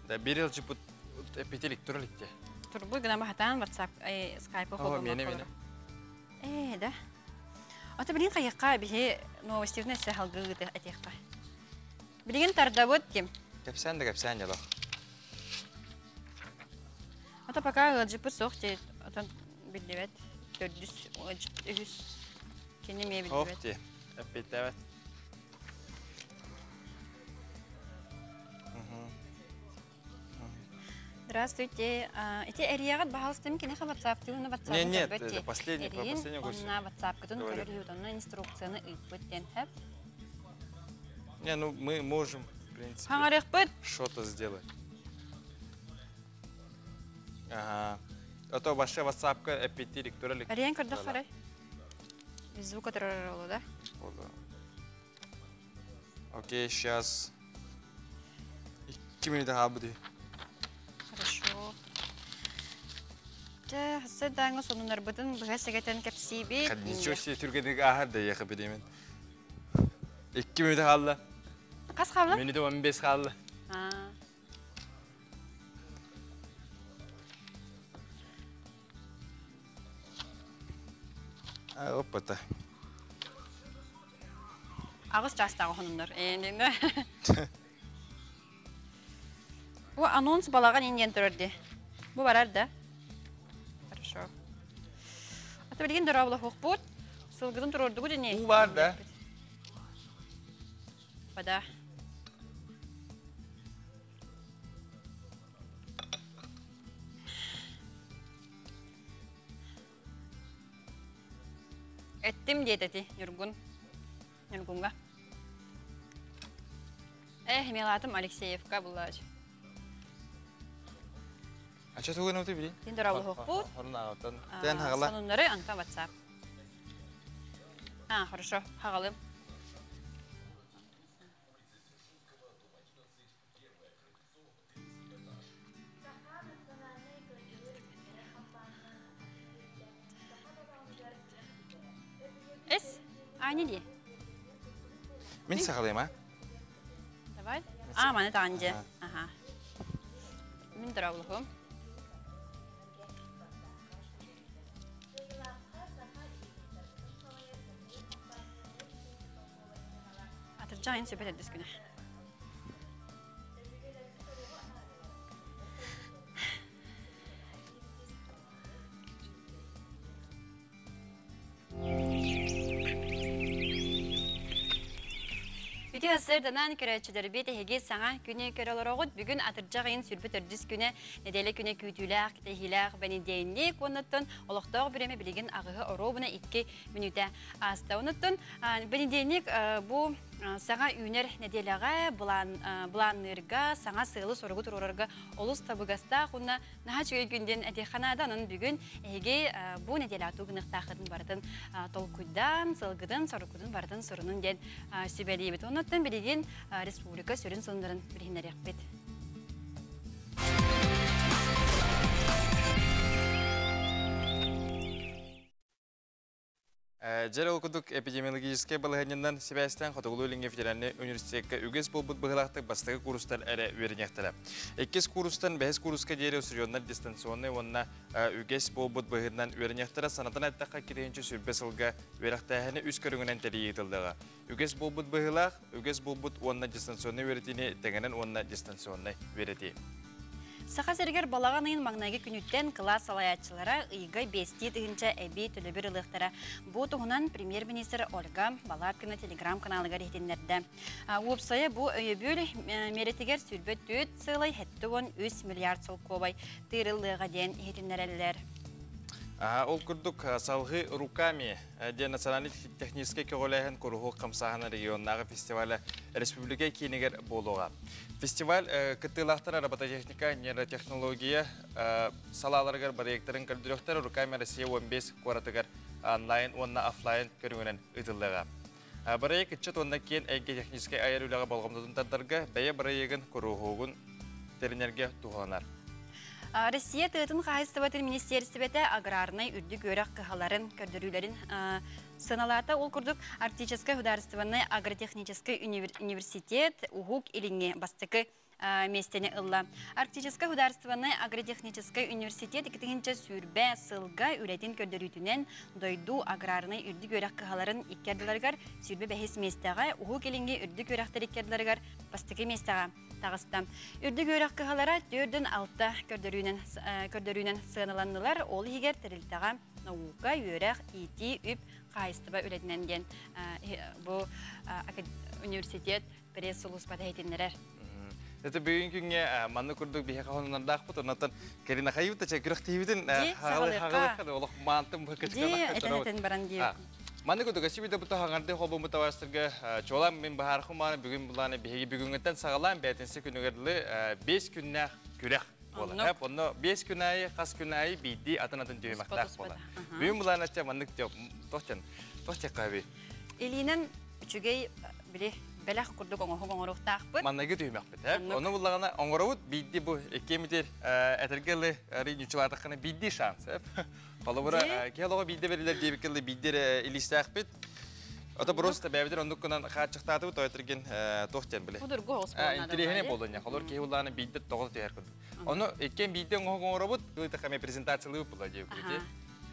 Да бир ылчыпыт эпитилик тур иликте. Турбу гына баһатаан WhatsApp, Skype холбоммокко. Миэнэ миэнэ. Ээ, да. Ото билин хайыкка биһи новостивны эссе халгыы этиэххэ. Билигин тардабыт ким? Кэпсээн да кэпсээн дьоло. Ото пока ыалдьыппыт суох дии, отон биллибэт. Төрдүс, үһүс кини эмиэ биллибэт. Ох дии, эппиэттээбэт. Здравствуйте. Ити эрийэҕит баһаалыста киниэхэ WhatsApp-тыын WhatsApp Нет, нет, это последний, про последний гость. Онна WhatsApp-кытын көрөр үһү, инструкцияны ыыппыт диэн хэп. Не, ну мы можем, в принципе, Хаҥарыахпыт. что-то сделать. Ага. А то вообще WhatsApp-ка эппиттиирик туралик. Эрийэн көрдөх харай. Без звука турар да? Окей, сейчас. 2 минута хаалбыт. Хорошо. Дьэ, хасса дааҥы сонуннарбытын быһа сэгэтэн кэпсиибит. Ничего себе, түргэнник ааһар да ехе билимен. 2 минута хаалла. Хас хаалла? Минута 15 хаалла. А, оппата. Аҕыс чаастааҕы хонуннар. Бу анонс балаҕан индиэн турар дии. Бу барар да? Хорошо. Ата билигин дорооболоһуохпут. Сылгытын туруордугут ини. Уу бар да? Бада. Эттим диэтэти Ньургун. Ньургунга. Эх, милатым Алексеевка буллаач. Ача тугун өтө били? Тин дорооболоһуохпут. Хорун ағаттан. Тен хагала. Сонуннары антан WhatsApp. А, хорошо, хагалым. Аня ди. Мин саҕалыйым, а? Давай. А, маны таҕан дьэ. Аха. Мин дорооболуһум. Атырдьах айын сөбө төрдүс күнэ. Үтүө сырданан көрөөччүлэрбит эһиги саҥа күнү көрө олороҕут. Бүгүн атырдьах ыйын сүрбүт төрдүс күнэ, нэдиэлэ күнэ күүтүүлээх, кэтэһиилээх бэнидиэнньик уоннаттан олохтоох бириэмэ билигин аҕыһы оруобуна 2 мүнүүтэ ааста. Онуттан бэнидиэнньик бу саҥа үүнэр нэдиэлэҕэ былаанныырга, саҥа сыалы-соругу туруорарга олус табыгастаах уонна наһаа үчүгэй күн диэн этиэххэ наада. Онон бүгүн эһиги бу нэдиэлэҕэ тугу гыныахтааххытын барытын толкуйдаан, сылгытын, соруккутун барытын сурунун диэн сүбэлиибит. Оннуттан билигин республика сүрүн сонуннарын билиһиннэриэхпит. Дьэр ол курдук эпидемиологическай балаһыанньанан сибээстээн Хотугулуу-Илиҥҥи федеральнай университекка үгэс буолбут быһыылаахтык бастакы курстар эрэ үөрэниэхтэрэ. Иккис курстан бэһис курска диэри устудьуоннар дистанционнай уонна үгэс буолбут быһыытынан үөрэниэхтэрэ. Санатан эттэххэ, 2020 сылга үөрэхтээһини үс көрүҥүнэн тэрийии ыытыллыаҕа. Үгэс буолбут быһыылаах, үгэс буолбут уонна дистанционнай үөрэтиини тэҥинэн уонна дистанционнай үөрэтии. Саха сиригэр балаҕан ыйын маҥнайгы күнүттэн кылаас салайааччылара ыйга биэстии тыһыынча эбии төлөбүр ылыахтара. Бу туһунан премьер-министр Ольга Балабкина телеграм-каналыгар иһитиннэрдэ. Уопсайа бу өйөбүл миэрэтигэр 24,73 миллиард солкуобай тыырыллыаҕа диэн иһитиннэрэллэр. Ол курдук салгыы руками диэн национальнай техническэй көҕүлээһин куруһуок хамсааһына регионнааҕы фестиваля республика киинигэр буолуоҕа. Фестиваль кыттыылаахтара робототехника, нейротехнология салааларыгар бырайыактарын көрдөрүөхтэр Руками Россия 15 куоратыгар онлайн уонна офлайн көрүҥүнэн ыытыллыаҕа. Бырайыак ыччат уонна киэн эйгэ техническэй айар үлэҕэ болҕомтотун тардарга бэйэ бырайыагын куруһуогун тэринэргэ туһуланар. Россия тыатын хаһайыстыбатын министиэристибэтэ аграрнай үрдүк үөрэх кыһаларын көрдөрүүлэрин сыаналаата. Ол курдук Арктическай судаарыстыбаннай агротехническай университет Уһук Илиҥҥи бастакы миэстэни ылла. Арктическай судаарыстыбаннай агротехническай университет 2020 сылга үлэтин көрдөрүүтүнэн дойду аграрнай үрдүк үөрэх кыһаларын икки ардыларыгар 25 миэстэҕэ, Уһук Илиҥҥи үрдүк үөрэхтэр икки ардыларыгар бастакы миэстэҕэ таҕыста. Үрдүк үөрэх кыһалара 4-6 көрдөрүүнэн сыаналаннылар. Ол иһигэр тэрилтэҕэ наука, үөрэх, иитии, үп, хаһаайыстыба үлэтинэн диэн бу университет пресс-сулууспата иһитиннэрэр. Это бүгүн күҥҥэ манны курдук биһиэхэ хонунардаахпыт, оннотон Карина хайыбыт чэ күрэхтиибитин хагалыха олох маантым этен баран дии. Манны курдук өсүбүдэ бу хаҥарды холбоммут табаарыстарга чуолаан мин баһаархым мааны бүгүн булааны биһиги бүгүҥҥүттэн саҕалаан бээтинсэ күнүгэр 5 күннээх күрэх буолар. Онно 5 күн аайы, хас күн аайы биирдии атын-атын түһүмэхтээх буолар. Бүгүн булааны маннык тохчан тохчаккаби. Илиинэн үчүгэй били бэлэх курдук оҥоһук оҥоруохтаахпыт. Манныгы түһүмэхпит. Ону буллаҕына оҥоробут биирдии бу иккиэмитир этэргэ ылы ньучулаатаххына биирдии шанс. Холобура, киһи олоҕо биирдэ бэриллэр диэбиккэ дылы биирдэ эрэ илиистээхпит. Ото просто бэйэбитин оннук гынан хааччахтаатыбыт, тоойторгин туох диэн биле. Судургу оҕус буолна. Интириэһинэй буолла Холор киһи буллааны биирдэ тоҕо түһэр курдук. Ону иккиэн биирдэ оҥоһук оҥоробут, тылы хаме презентациялыыбыт була диэбит.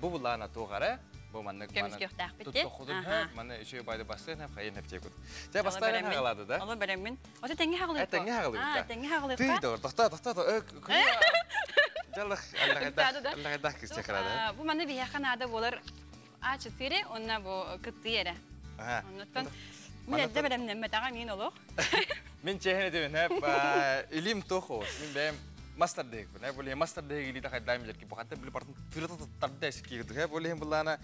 Бу буллаана туох эрэ, бу маннык көмүскүөхтээхпит. Туттохудун хөп, маны үчүгэй байды бастыан хэп, хайын хэп диэкут. Те бастаан хагалады да? Оло бэрэммин. Ото тэҥҥэ хагалыыппа. Тэҥҥэ хагалыыппа. Тэҥҥэ хагалыыппа. Тый доор, тохтоо, тохтоо, Жаллах, аллахайдах кистехрада. Бу маны биһиэхэ наада буолар А4, онна бу кыттыы эрэ. Оннуттан мин эрдэ бэлэмнэммэтэҕэ мин олох. Мин чэһин этибин, илим тохо, мин бэйэм мастер дэһикпин, бу мастер дэһик илиитэ хайдаан билэр ки, бу хатта били бартын тырыта таттарда эсики кытыга, бу лиһин буллаана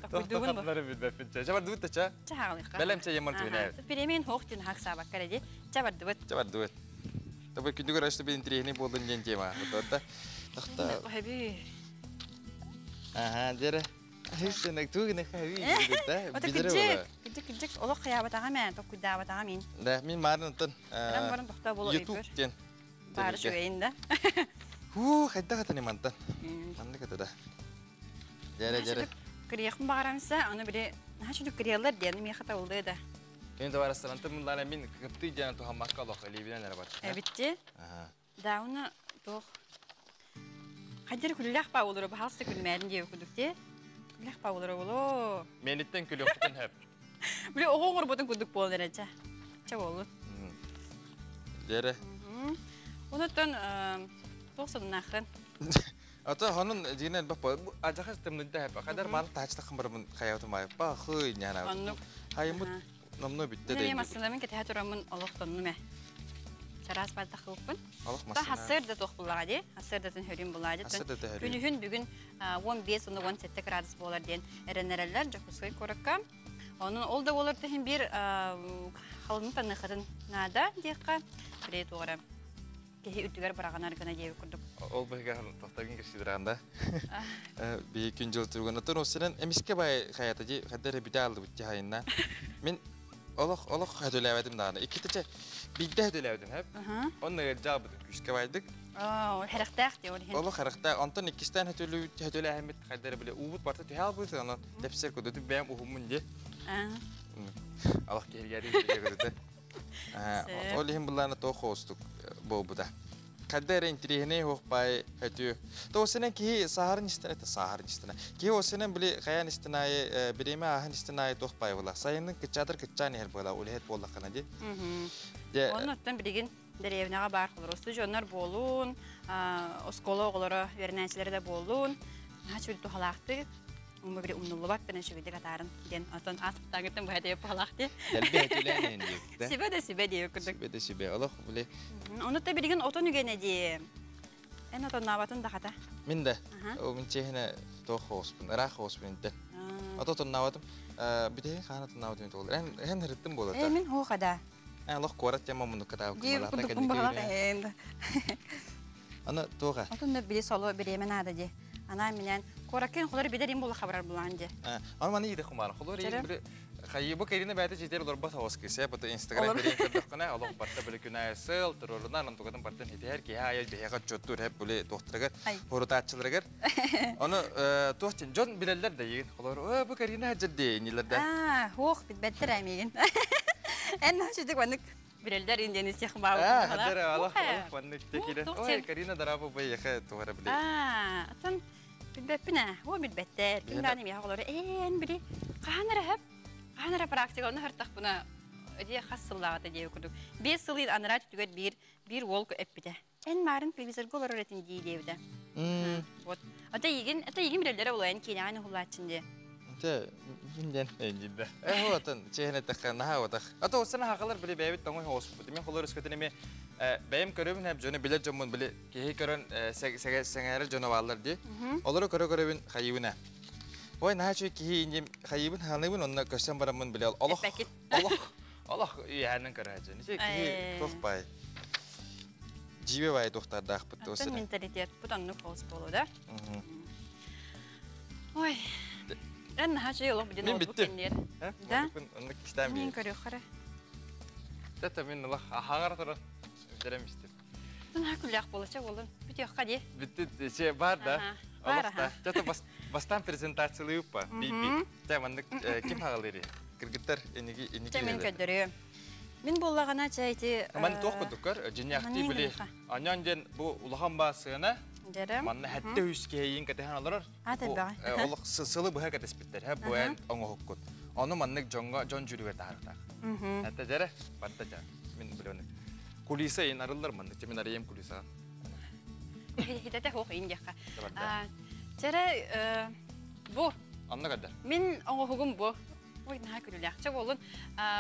Тохтохтары билбэппин чэ. Чэ бардыбыт да чэ. Чэ хаалыхха. Бэлэм чэ емар түһүнэ. Перемен хоох түн хак саабакка диди. Чэ бардыбыт. Чэ бардыбыт. Тобой күндүгөр өстө бин интриэһини буолдун диэн тема. Отта. Тахта. Хэби. Аха, дere. Хисенек тугне хави дигитэ. Ото кыджык, кыджык, кыджык олох хаябатаҕа мэ, токкуйдаабатаҕа мин. Да, мин марын оттон. Баран баран тохтоо боло YouTube диэн. Бары үчүгэйин да. Хуу, хайдах атаны мантан. Маннык ата да. Дere, дere. Кырыйахпын баҕарамса, аны били Наһаа чудук кириэллэр диэн миэхэ табыллыа да. Кини табаарыстарантан мыллаана мин кыптый диэн туһаммакка олох илиибинэн эрэ бар. Эбитти. Да, уна туох Хайдары күллэх ба олору баһалста күлмээрин диэбит курдук дии. Күллэх ба олору боло. Мениттен күлүөхпүтүн хөп. Били оҕо оҥорбутун курдук буолан эрэ чэ. Чэ буоллун. Дьэрэ. Онуттан туох сонуннааххын? Ата хонун дьиҥинэн элбэх буолар. Адьахас тымныйда хэп. Хадар мааны таачтаххын барамын хайаатым айпа хый няна. Оннук. Хайымыт номно бүттэ Мен массыынабын кэтэһэ тураммын олох тоннум ээ. Чараас бардахылыппын. Олох массыына. Хассыыр да туох буллаҕа дии. Хассыырдатын хөрүн буллаҕа дии. Күнүһүн бүгүн 15 уонна 17 градус буолар диэн эрэнэрэллэр Дьокуускай куоракка. Онон ол да буолар иһин биир халыҥ таныхатын наада диэххэ. Били туора киһи үрдүгэр быраҕынар гына диэбит курдук. Ол быһыга тохтогун кирсидиранда. Би күн жыл турган отон осынан эмиске бай хаята ди хаддар бите алды бутти хайынна. Мен олох олох хөтөләбәтим дааны. Иккитече бидде хөтөләбәтим хәп. Онны жабыт күскә байдык. Оо, харахтаах ди ол иһин. Олох харахтаах. Онтон иккистен хөтөлү хөтөләһәмит хаддар биле уубут барта түһә албыт онон тепсер көдөтү бэм ухумун ди. Алах киһиргәри көдөтө. Ол иһин буллаана тоох хоостук буолбута. Хадда эрэ интириэһинэй хуох баай өтүү. Тоосенен киһи саһарын истэн это саһарын истэн. Киһи осенен били хайаан истэн аайы бириэмэ ааһан истэн аайы туох баай була. Сайынын кыччаатар кыччаан иһэр буола улэһит буоллаххына ди. Онон оттон билигин дэриэбинэҕэ баар холорусту дьоннор буолуун, оскуола оҕолоро үөрэнээччилэрэ да буолуун, наһаа үчүгэй туһалаахтык Умма бири умнуллубат гына үчүгэйдик атаарын диэн отон ааспыттааҥыттан быһа диэп баһалаах дии. Дэлби этилээн диэбит. Сүбэ да сүбэ диэбит курдук. Сүбэ да сүбэ. Олох били. Ону та билигин отон үгэнэ дии. Эн отоннаабатын да хата. Мин да. О мин чехине тоох хооспун, ыраах хооспун интен. Ото отоннаабатым. Бүтэ хаан отоннаабатым туол. Эн эн хырыттым буолата. Э мин хуоха да. Эн олох куорат тема муннукка таабыккын Диэбит балаата курдукпун баһалаах эн. Аны туоха? Отон да били соло бириэмэ наада дии. Анаан минээн куораккын холор билэр им була хабарар булаан дии. Аны маны иде хумар. Холор били хайыбы кэринэ бэйэтэ житер олорбот хаос кысе бу инстаграм берин көрдөххүнэ олох барта били күнэ сыл турурунан онтугатын бартын хитиһэр киһи айыл биһиэхэ отчуоттуур хэп били туохтарыгар хорутааччыларыгар ону туох дьон билэллэр да ийин холор өө бу кэринэ хаджар дии инилэр да аа хуох билбэттэр эмиигин эн чүдүк маннык Билэллэр индиэни сиэх баабыт. Хадара алах алах маннык текирен. Ой, Карина дарабы байыха тугара биле. Аа, атын билбэппин ээ. О билбэттэр. Ким дааны миэхэ олору ээн били хаһан эрэ хөп. Хаһан эрэ практика онно хартахпына дии хас сыллааҕыта диэби курдук. 5 сыл анараа түтүгэр биир биир уол эппитэ. Эн маарын телевизорга олорор этин дии диэбитэ. Вот. Ата игин, ата игин билэллэрэ буолуо, эн киинэҕин уһулааччын дии. Те мин диэн Э отон чэһин эттэххэ наһаа отах. Ата осена хахалар били бэйэбит тоҥой хооспут. Мен холор өскөтүн эми бэйэм көрөбүн хэп дьону билэр дьоммун били киһи көрөн сэҥээрэр дьоно бааллар дии. Олору көрө көрөбүн хайыбын Ой наһаа үчүгэй киһи инним хайыбын хааныбын онно көрсөн бараммын биле олох олох олох үйэһэнэн көрөөчү. Ниче киһи туох бай. Дьиибэ бай туохтардаахпыт Оттон менталитет бут оннук холус буолуо да. Ой. Эн наһаа үчүгэй олох бүтүн Мин олбут бүттүм. кэнниэр. Да? Оннук кистээн Мин биир. көрүөххэ эрэ. Тата мин олох аһаҕар туран бүтэрем истим. Наһаа күллээх буолача буолун. Бүтүөххэ дии. Бүттү че бар да. Бар Олох да. Тата бастан презентациялыыппа. Би-би. Тэ маннык ким хагалыыры? Кыргыттар эниги эниги. Чэ мин көрдөрүөм. Мин буоллаҕына чэ ити Ман туох курдуккар дьиняхти били аньон диэн бу улахан баа сыана манна хэтте үс киһиин кэтэһэн олорор. Олох сылы быһа кэтэспиттэр һэ бу эн оҥоһуккут. Ону маннык дьоҥҥо дьон дьүрүгэр таһардаах. Хэтте дьэрэ барда дьэ мин билэбин. Кулиса ин арыллар маннык мин арыйым кулисаҕа. Хитете хуох ин диэххэ. Чэрэ бу Онно көрдөр. Мин оҥоһугум бу. Ой, наһаа күлүлээх. Чэ буолун.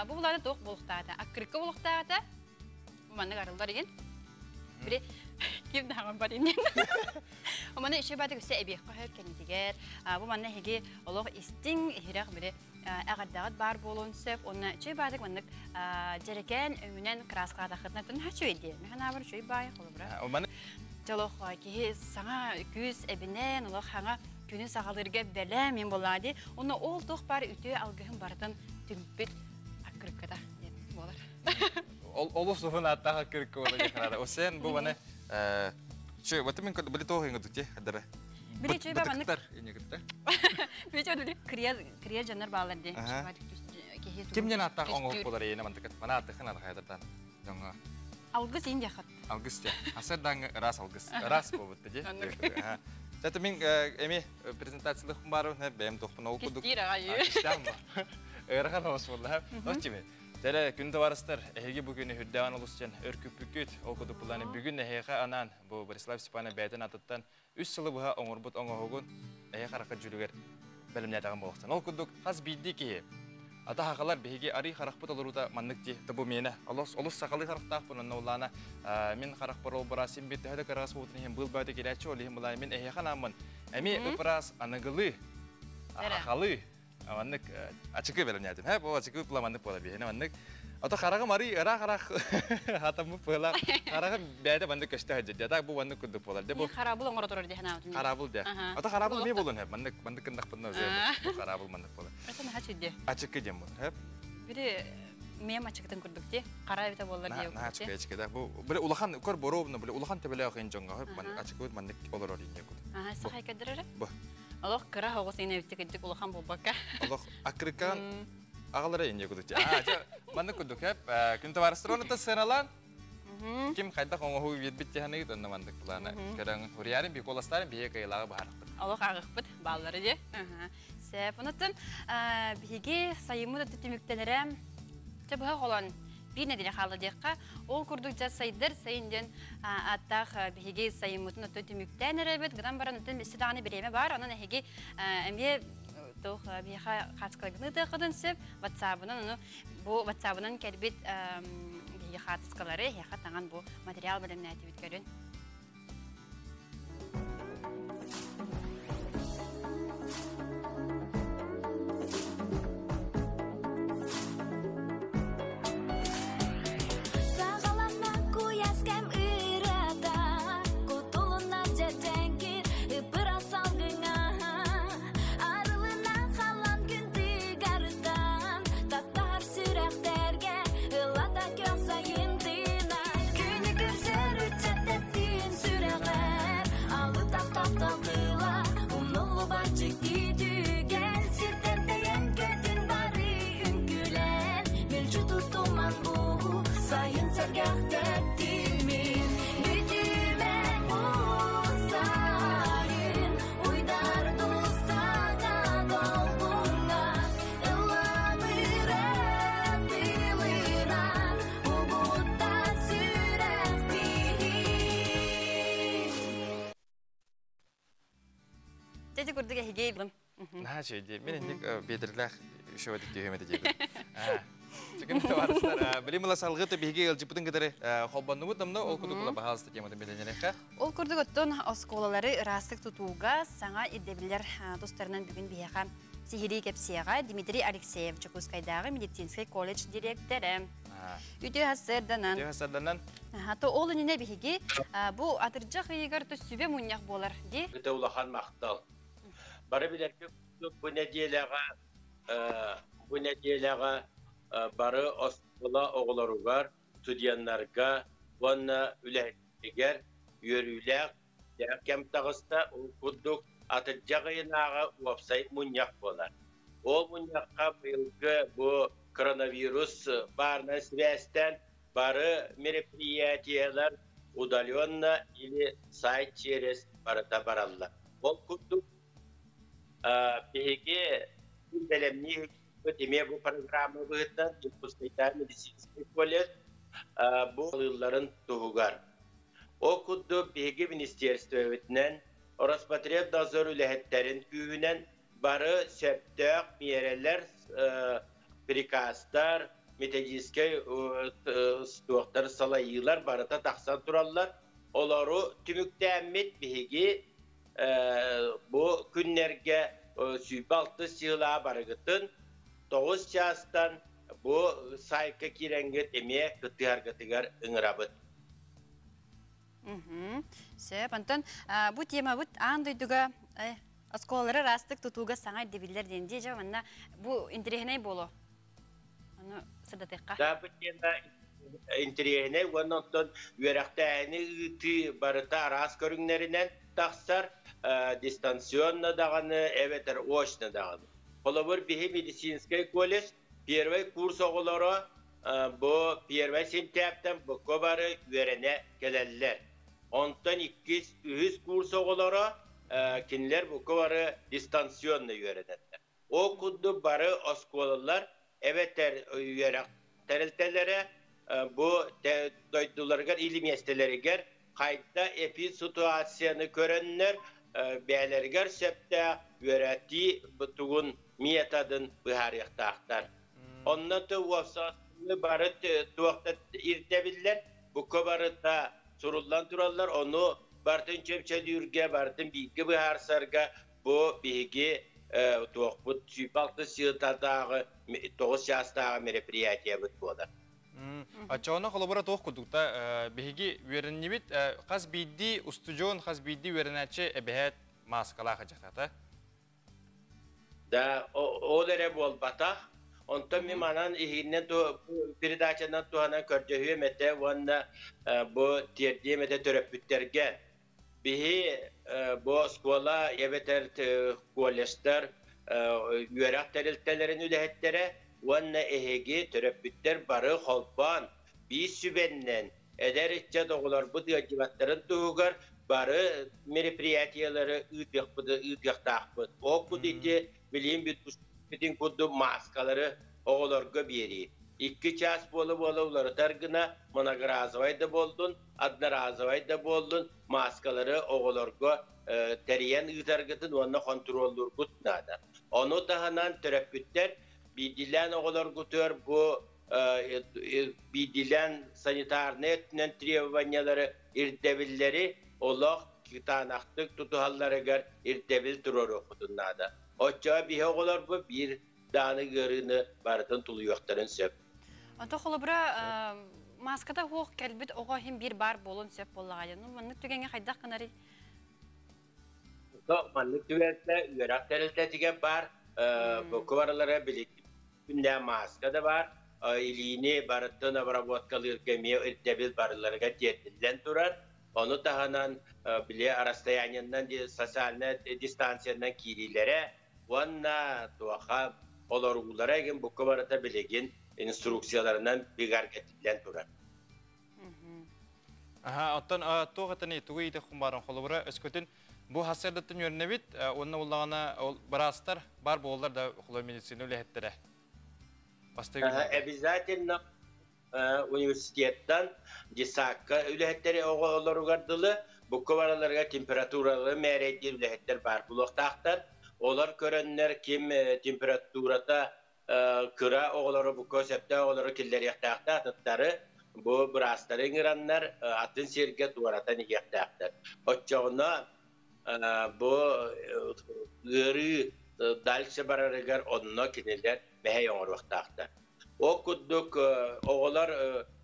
Бу булааны туох буолуохтаата? Аккырыкка буолуохтаата. Бу маннык арыллар игин. Били ким даҕан бар иннин. Оманы еще баатык өссө эбиэххэ хөп кэннитигэр. Бу манна эһиги олох истиҥ, иһирэх били эҕэрдэҕит баар буолуон сөп. Онно үчүгэй баатык маннык дьэрэкээн өҥүнэн кырааскалаатаххытына тын үчүгэй дии. Мин санаабар үчүгэй баайы холобура. Маны Дьолох киһи саҥа күүс эбинэн, олох хаҥа күнү саҕалыырга бэлэм мин буоллаҕа дии. Онно ол туох баар үтүө алгыһын барытын түмпүт аккырыкката диэн буолар. Олус уһун ааттаах аккырыкка буолар диэн хараада. Осен бу маны чү, баты мин били тоох иҥгытык ти хадара. Били чөйбө маннык. Бытыктар инегитте. Били чөйбө крия крия жаннар баалар ди. Киһи Ким ден аттах оңоһук болар эйене мантыкыт. Мана аттыхын архайдардан. Жоңга. Алгыс ин яхат. Алгыс те. Асыр даңы ырас алгыс. Ырас болбут ди. Зато мен эми презентациялык бары, бэм тохпун ол кудук. Кистир агай. Ырахан ос болла. Оччиме. Тәле күн товарыстар, эһиги бу күнү хүрдээн олус дьэн өркүппүккүт, ол курдук булланы бүгүн эһиэхэ анаан бу Борислав Степанов бэйэтин атыттан үс сылы быһа оҥорбут оҥоһугун эһи харахха дьүлүгэр бэлэмнээтэҕин буолуохтан. Ол курдук хас биирдии киһи ата хахалар биһиги арый харахпыт олоруута маннык дии бу миэнэ олус олус сахалыы харахтаахпын онно улаана мин харахпар ол бара син бир төһө да кыраҕас буолбутун иһин быыл бөөтө кирээччи ол иһин булаан мин эһиэхэ анааммын эми ыпыраас аныгылыы хахалыы Маннык ачыкы бэлэмнээтим. Хэ, бу ачыкы пыла маннык буола биһине маннык. Ото хараҕым арый ыраах ыраах хатаммыт пыла. Хараҕым бэйэтэ маннык көстө сылдьар. Дьэ, бу маннык курдук буолар. Дьэ, бу харабыл оҥоро турар дии санаабытым. Харабыл дэ. Ото харабыл эмиэ буолун хэп. Маннык маннык гыннахпына уже бу харабыл маннык буолар. Это наһаа чүйдэ. Ачыкы диэн буолар. Хэп. Бири мем ачыкытын курдук дии. Хара эбитэ буоллар дии. Наһаа ачыкы ачыкы да. Бу били улахан көр боруобна били улахан төбөлөөх ин дьоҥҥо хэп маннык ачыкы маннык олорор инне курдук. Аха, сахай кэдэрэрэ. Бу. Олох кыра оҕус иҥнэ эбиттик кырдьык улахан буолбакка. Олох аккырыккаан аҕалара инньэ курдук. Аа, дьэ, маннык курдук хэп. Күн товарыстар онута сыаналаан ким хайдах оҥоһуу биэрбит тиһаныгыт онно маннык плана көрөн хуриярын би куоластарын биһиэ кыйылааҕы баһарахпыт. Олох ааҕыхпыт бааллары дьэ. Сэп. Онуттан биһиги сайыммыт өттө түмүктэнэрэ чэ быһа холон биир нэдиэлэ хаалла диэххэ. Ол курдук дьэ сайдар сайын диэн ааттаах биһиги сайыммытын оттон түмүктээн эрэбит. Гынан баран оттон өссө даҕаны бириэмэ баар. Онон эһиги эмиэ туох биһиэхэ хаачыскаларгытын ыытыаххытын сөп. Ватсабынан ону бу ватсабынан кэлбит биһиги хаартыскалары эһиэхэ таҥан бу материал бэлэмнээтибит көрүн. Саҕаланна куйаас кэм ырыата, кутулунна дьэдьэҥкир ыпыра салгыҥа. Арылына халан күн тыгарыттан, таптаһар сүрэхтэргэ ыллата көх сайын тыына. Күнү көрсөр ыччат тэптиин сүрэҕэр, алытах таптал тыла, умнуллубат дьикти түгэн, сиртэн тэйэн көтүн бары үҥкүүлэн, мүлдьү туттуман бу сайын сэргэх тэптимин. Бүтүмэ бу сайын, уйдар тулсаҥа долгуҥҥа, ыллабыра тылынан, угутта сүрэх биһин. Дети курдук эһиги Наһаа үчүгэй. Мин инник биэдэрилээх еще түһүм этэ диэбит. Чекин товарыстар, билим ыла салгы биһиги ыалдьыппытын кытары холбоннубут намна ол курдук була баһаалыста тематын билинереха. Ол курдук оттон оскуолалары ыраастык тутууга саҥа ирдэбиллэр тустарынан бүгүн биһиэхэ сиһилии кэпсиэҕэ Дмитрий Алексеев, Дьокуускайдааҕы медицинскэй колледж дириэктэрэ. Үтүө сарсыарданан. Үтүө сарсыарданан. То ол иннинэ биһиги бу атырдьах ыйыгар сүбэ мунньах буолар дии. Ити улахан махтал. Бары билэргэ курдук бу нэдиэлэҕэ бу нэдиэлэҕэ бары оскуола оҕолоругар, студеннарга уонна үлэһиттэригэр үөрүүлээх кэм таҕыста. Ол курдук атырдьах ыйынааҕы уопсай мунньах буолар. Ол мунньахха быйылгы бу коронавирус баарынан сибээстээн бары мероприятиелар удаленно или сайт через барыта бараллар. Ол курдук биһиги бэлэмнии эмиэ бу программа быһыытынан Дьокуускайдааҕы медицинскэй колледж бу ылыылларын туһугар. Ол курдук биһиги министерствобытынан Роспотребнадзор үлэһиттэрин күүһүнэн бары сөптөөх миэрэлэр, приказтар, методическай туохтар салайыылар барыта тахсан тураллар. Олору түмүктээммит биһиги бу күннэргэ 26 сыла барыгытын 9 чаастан бу сайтка киирэҥҥит эмиэ кыттыһаргытыгар ыҥырабыт. Сөп. Онтон бу темабыт аан дойдуга оскуолалары ыраастык тутууга саҥа ирдэбиллэр диэн дии дьэ манна бу интэриэһинэй буолуо. Ону сырдатыахха. Да, бу тема Интириэһинэй уонна онтон үөрэхтээһини ыытыы барыта араас көрүҥнэринэн тахсар, дистанционно даҕаны эбэтэр очно даҕаны. Холобур, биһи медицинскэй колледж первый курс оҕолоро бу первый сентябрьтан букка бары үөрэнэ кэлэллэр. Онтон иккис, үһүс курс оҕолоро кинилэр букка бары дистанционно үөрэнэллэр. Ол курдук бары оскуолалар эбэтэр үөрэх тэрилтэлэрэ бу дойдуларыгар или миэстэлэригэр хайда эпид ситуацияны көрөннөр бээлэригэр сөптөөх үөрэтии тугун методын быһаарыахтаахтар. Онно уопсастыбаны бары туохта ирдэбиллэр, букка барыта суруллан тураллар, ону бартын чөмчөдүүргэ, бартын бииргэ быһаарсарга бу биһиги туохпут 26 сыытатааҕы 9 чаастааҕы мероприятиябыт буолар. Аччоҕуна холобура туох курдукта биһиги үөрэннибит хас биирдии устудьуон, хас биирдии үөрэнээччи эбэһээт мааскалаах дьахтата. Да, ол эрэ буолбатах. Онтон мин манан иһиннен передачанан туһанан көрдөһүөм этэ уонна бу тиэрдиэм этэ төрөппүттэргэ. Биһи бу оскуола эбэтэр колледжтар үөрэх тэрилтэлэрин үлэһиттэрэ уонна эһиги төрөппүттэр бары холбоон биир сүбэннэн эдэр ыччат оҕолорбут ыалдьыбаттарын туһугар бары мероприятиялары ыытыахпыт, ыытыахтаахпыт. Ол ити билиин бүтүн курдук маскалары оҕолорго биэрии. 2 час буола-буола уларытар гына многоразовай да буоллун, одноразовай да буоллун маскалары оҕолорго тэрийэн ыытаргытын уонна хонтуруоллуургут наада. Ону таһынан төрөппүттэр биирдиилээн оҕолоргутугар бу биирдиилээн санитарнай өттүнэн требованиялары, ирдэбиллэри олох кытаанахтык тутуһалларыгар ирдэбил туруоруоххутун наада. Оччоҕо биһи оҕолорбут биир дааны ыарыыны барытын тулуйуохтарын сөп. Ото холобура маската хуох кэлбит оҕо иһин биир баар буолуон сөп буоллаҕа. Ну маннык түгэҥҥэ хайдах гынарый? Маннык түбэлтэ үөрэх тэрилтэтигэр баар бу барылара билигин маска да бар, илиини барыттын обработкалыырга эмиэ ирдэбил барыларыгар тиэрдиллэн турар. Ону таһынан биле расстояниянан, социальная дистанциянан киириилэрэ уонна туоха олоруулара эгин букка барыта билигин инструкцияларынан бигэргэтиллэн турар. Аха, оттон туох этени тугу ите хумбарын холобура өскөтүн бу хасырдаттан үөрнэбит, онно уллаҕана ол быраастар бар буоллар да холо медицина үлэһиттерэ. Обязательно университеттан детсакка үлэһиттери оҕолоругар дылы букка бараларга температуралы мээрэйдиир үлэһиттер бар булуохтаахтар. Олар көрөннөр ким температурата кыра оҕолору букка сөптөөх оҕолору киллэриэхтээхтэр, атыттары бу быраастары ыҥыраннар атын сиргэ туоратан иһиэхтээхтэр. Оччоҕуна бу ыарыы дальше барарыгар онно кинилэр мэһэй оҥоруохтаахтар. Ол курдук оҕолор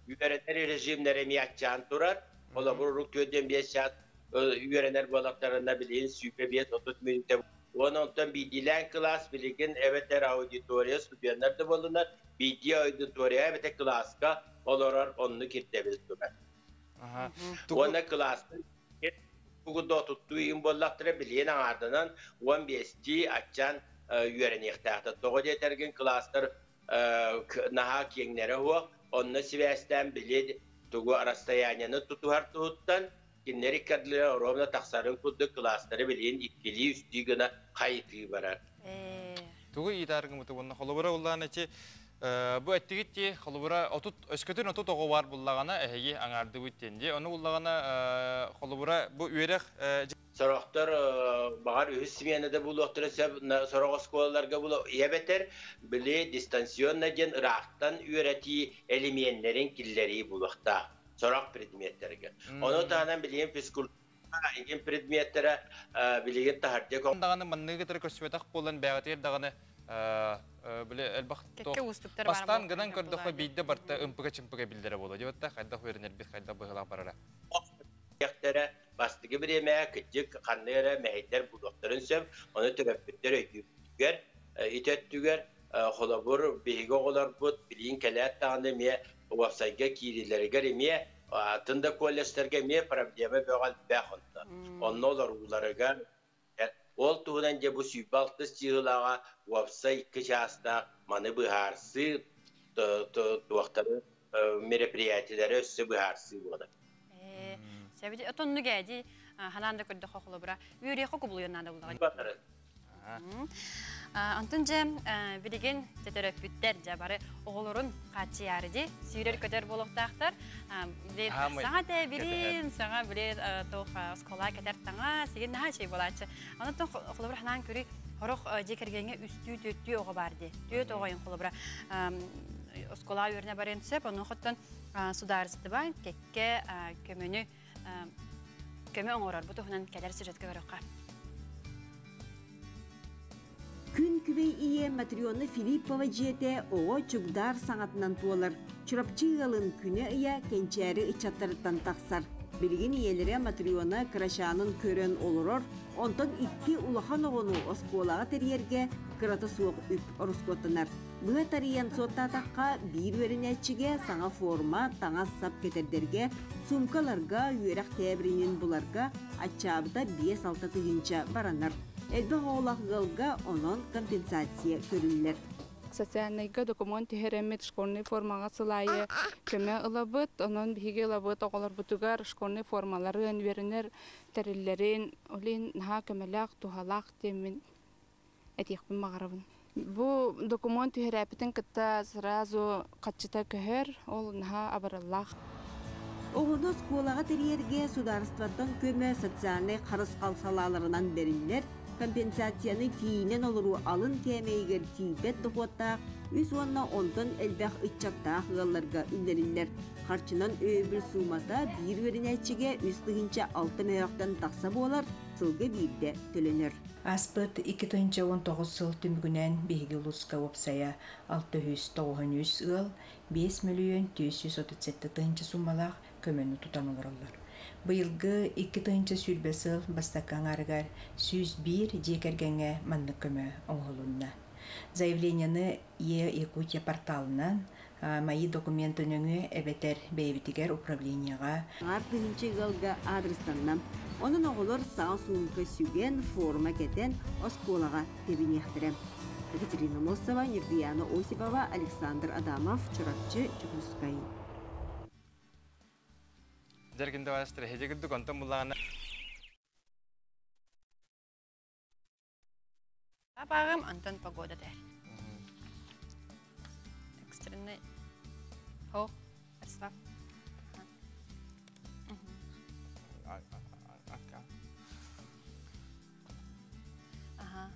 үөрэнэр режимнэрэ эмиэ аччаан турар. Холобур, урук 45 чаас үөрэнэр буоллахтарына билигин 25-30 мүнүүтэ. Уонна онтон биирдиилээн кылаас билигин эбэтэр аудитория студенттар да буоллунар биирдии аудитория эбэтэр кылааска олорор оннук ирдэбил турар. Уонна кылаастар тугу туттуу иһин буоллахтара билиэн аҥаарданан 15-тии аччаан үөрэниэхтээхтэр. Тоҕо диэтэргин кылаастар наһаа киэҥнэрэ суох, онно сибээстээн били тугу расстоянияны тутуһар туһуттан кинилэри кадлера ровно тахсарын курдук кылаастары билиэн иккилии үстүү гына хайытыы барар. Тугу ыйытааргымыты уонна холобура уллаан эти бу эттигит холобура отут өскөтүн 30 оҕо бар буллагана эһиги аҥаардыбыт диэн. Ону уллагана холобура бу үөрэх Сорохтор баҕар үһүс сменада булуохтара сөп, сорох оскуолаларга булу эбэтэр били дистанционно диэн ыраахтан үөрэтии элеменнэрин киллэрии булуохтаах сорох предметтерге. Ону таһынан билигин физкультура игин предметтэрэ билигин таһырдьа даҕаны манныгы кытары көрсүбэтэх буолан бэҕэтигэр даҕаны биле элбэх Кэккэ уустуктар бар бастаан гынан көрдөххө биирдэ барта ымпыга чымпыга биллэрэ буолуо диэбэтта хайдах үөрэнэрбит, хайдах быһылаах барара. Яхтара бастыгы бириэмэ кыдьык ханны эрэ мэһэйдэр булуохтарын сөп, ону төрөппүттэр өйдүүгэр итөттүгэр. Холобур, биһиги оҕолорбут билигин кэлээт даҕаны эмиэ уопсайга киириилэригэр эмиэ атын да колледжтарга эмиэ проблема бөҕө элбэх онно. Онно олорууларыгар ол туһунан дьэ бу 26 чыыһылаҕа уопсай 2 чаастаах маны быһаарсыы туохтары мероприятиелары өссө быһаарсыы буолар. Сэбити отонну гээди ханаан да көрдөхө холобура үөрүйэхэ кубулуйан наада булдаҕа. Онтон дьэ билигин төрөппүттэр дьэ бары оҕолорун хааччыйаары ди сүүрэр көтөр буолуохтаахтар. Саҥа тээбирин, саҥа билет туох оскуола кэтэр таҥа, сигин наһаа чэй буолааччы. Онтон холобура ханаан көрүй хорох дьиэ кэргэҥҥэ үстүү түөртүү оҕо баар ди. Түөрт оҕойун холобура оскуола үөрэнэ барыан сөп, онуохаттан судаарыстыба кэккэ көмөнү көмө оҥорор. Бу туһунан кэлэр сюжетка көрөххө. Күн күбэй ийэ Матрена Филиппова дьиэтэ оҕо чугдаар саҥатынан туолар. Чурапчы ыалын күнэ-ыйа кэнчээри ыччаттарыттан тахсар. Билигин ийэлэрэ Матрена кырачаанын көрөн олорор, онтон икки улахан оҕону оскуолаҕа тэрийэргэ кырата суох үп ороскуоттанар. Быа тарыйан суоттаатахха, биир үөрэнээччигэ саҥа форма, таҥас-сап кэтэрдэргэ, суумкаларга, үөрэх тээбиринин буларга аччаабыта 5-6 тыһыынча баранар. Элбэх оҕолоох ыалга онон компенсация көрүллэр. Социальнайга докумуон түһэрэммит школьнай формаҕа сыл аайы көмө ылабыт. Онон биһиги ылабыт оҕолорбутугар школьнай формаларын, үөрэнэр тэриллэрин, ол иһин наһаа көмөлөөх, туһалаах диэммин этиэхпин баҕарабын. Бу докумуон түһэрээппитин кытта сразу хаччыта көһөр, ол наһаа абыраллаах. Оҕону оскуолаҕа тэрийэргэ судаарыстыбаттан көмө социальнай харысхал салааларынан бэриллэр компенсацияны тиийинэн олоруу алын кээмэйигэр тиийбэт дохуоттаах үс уонна онтон элбэх ыччаттаах ыалларга үллэриллэр. Харчынан өйөбүл суумата биир үөрэнээччигэ 3 600 мөһөөхтөн тахса буолар, сылга биирдэ төлөнөр. Ааспыт 2019 сыл түмүгүнэн биһиги улууска уопсайа 693 ыал 5 мөлүйүөн 437 тыһыынча суммалаах көмөнү тутан олороллор. Быйылгы 2020 сыл бастакы аҥаарыгар 101 дьиэ кэргэҥҥэ маннык көмө оҥоһулунна. Заявлениены Е-Якутия порталынан мои документы нөҥүө эбэтэр бэйэбитигэр управлениеҕа Аҥаар тыһыынча ыалга аадырыстанна. Онон оҕолор саҥа суумка сүгэн, форма кэтэн оскуолаҕа тэбиниэхтэрэ. Екатерина Мосова, Ньургуяна Осипова, Александр Адамов, Чурапчы, Дьокуускай. Дьэргинде барастыр хеже курдук онтон буллаҕына Апагым Антон погода дэр. Экстренный. Хо, Арслав. Ага.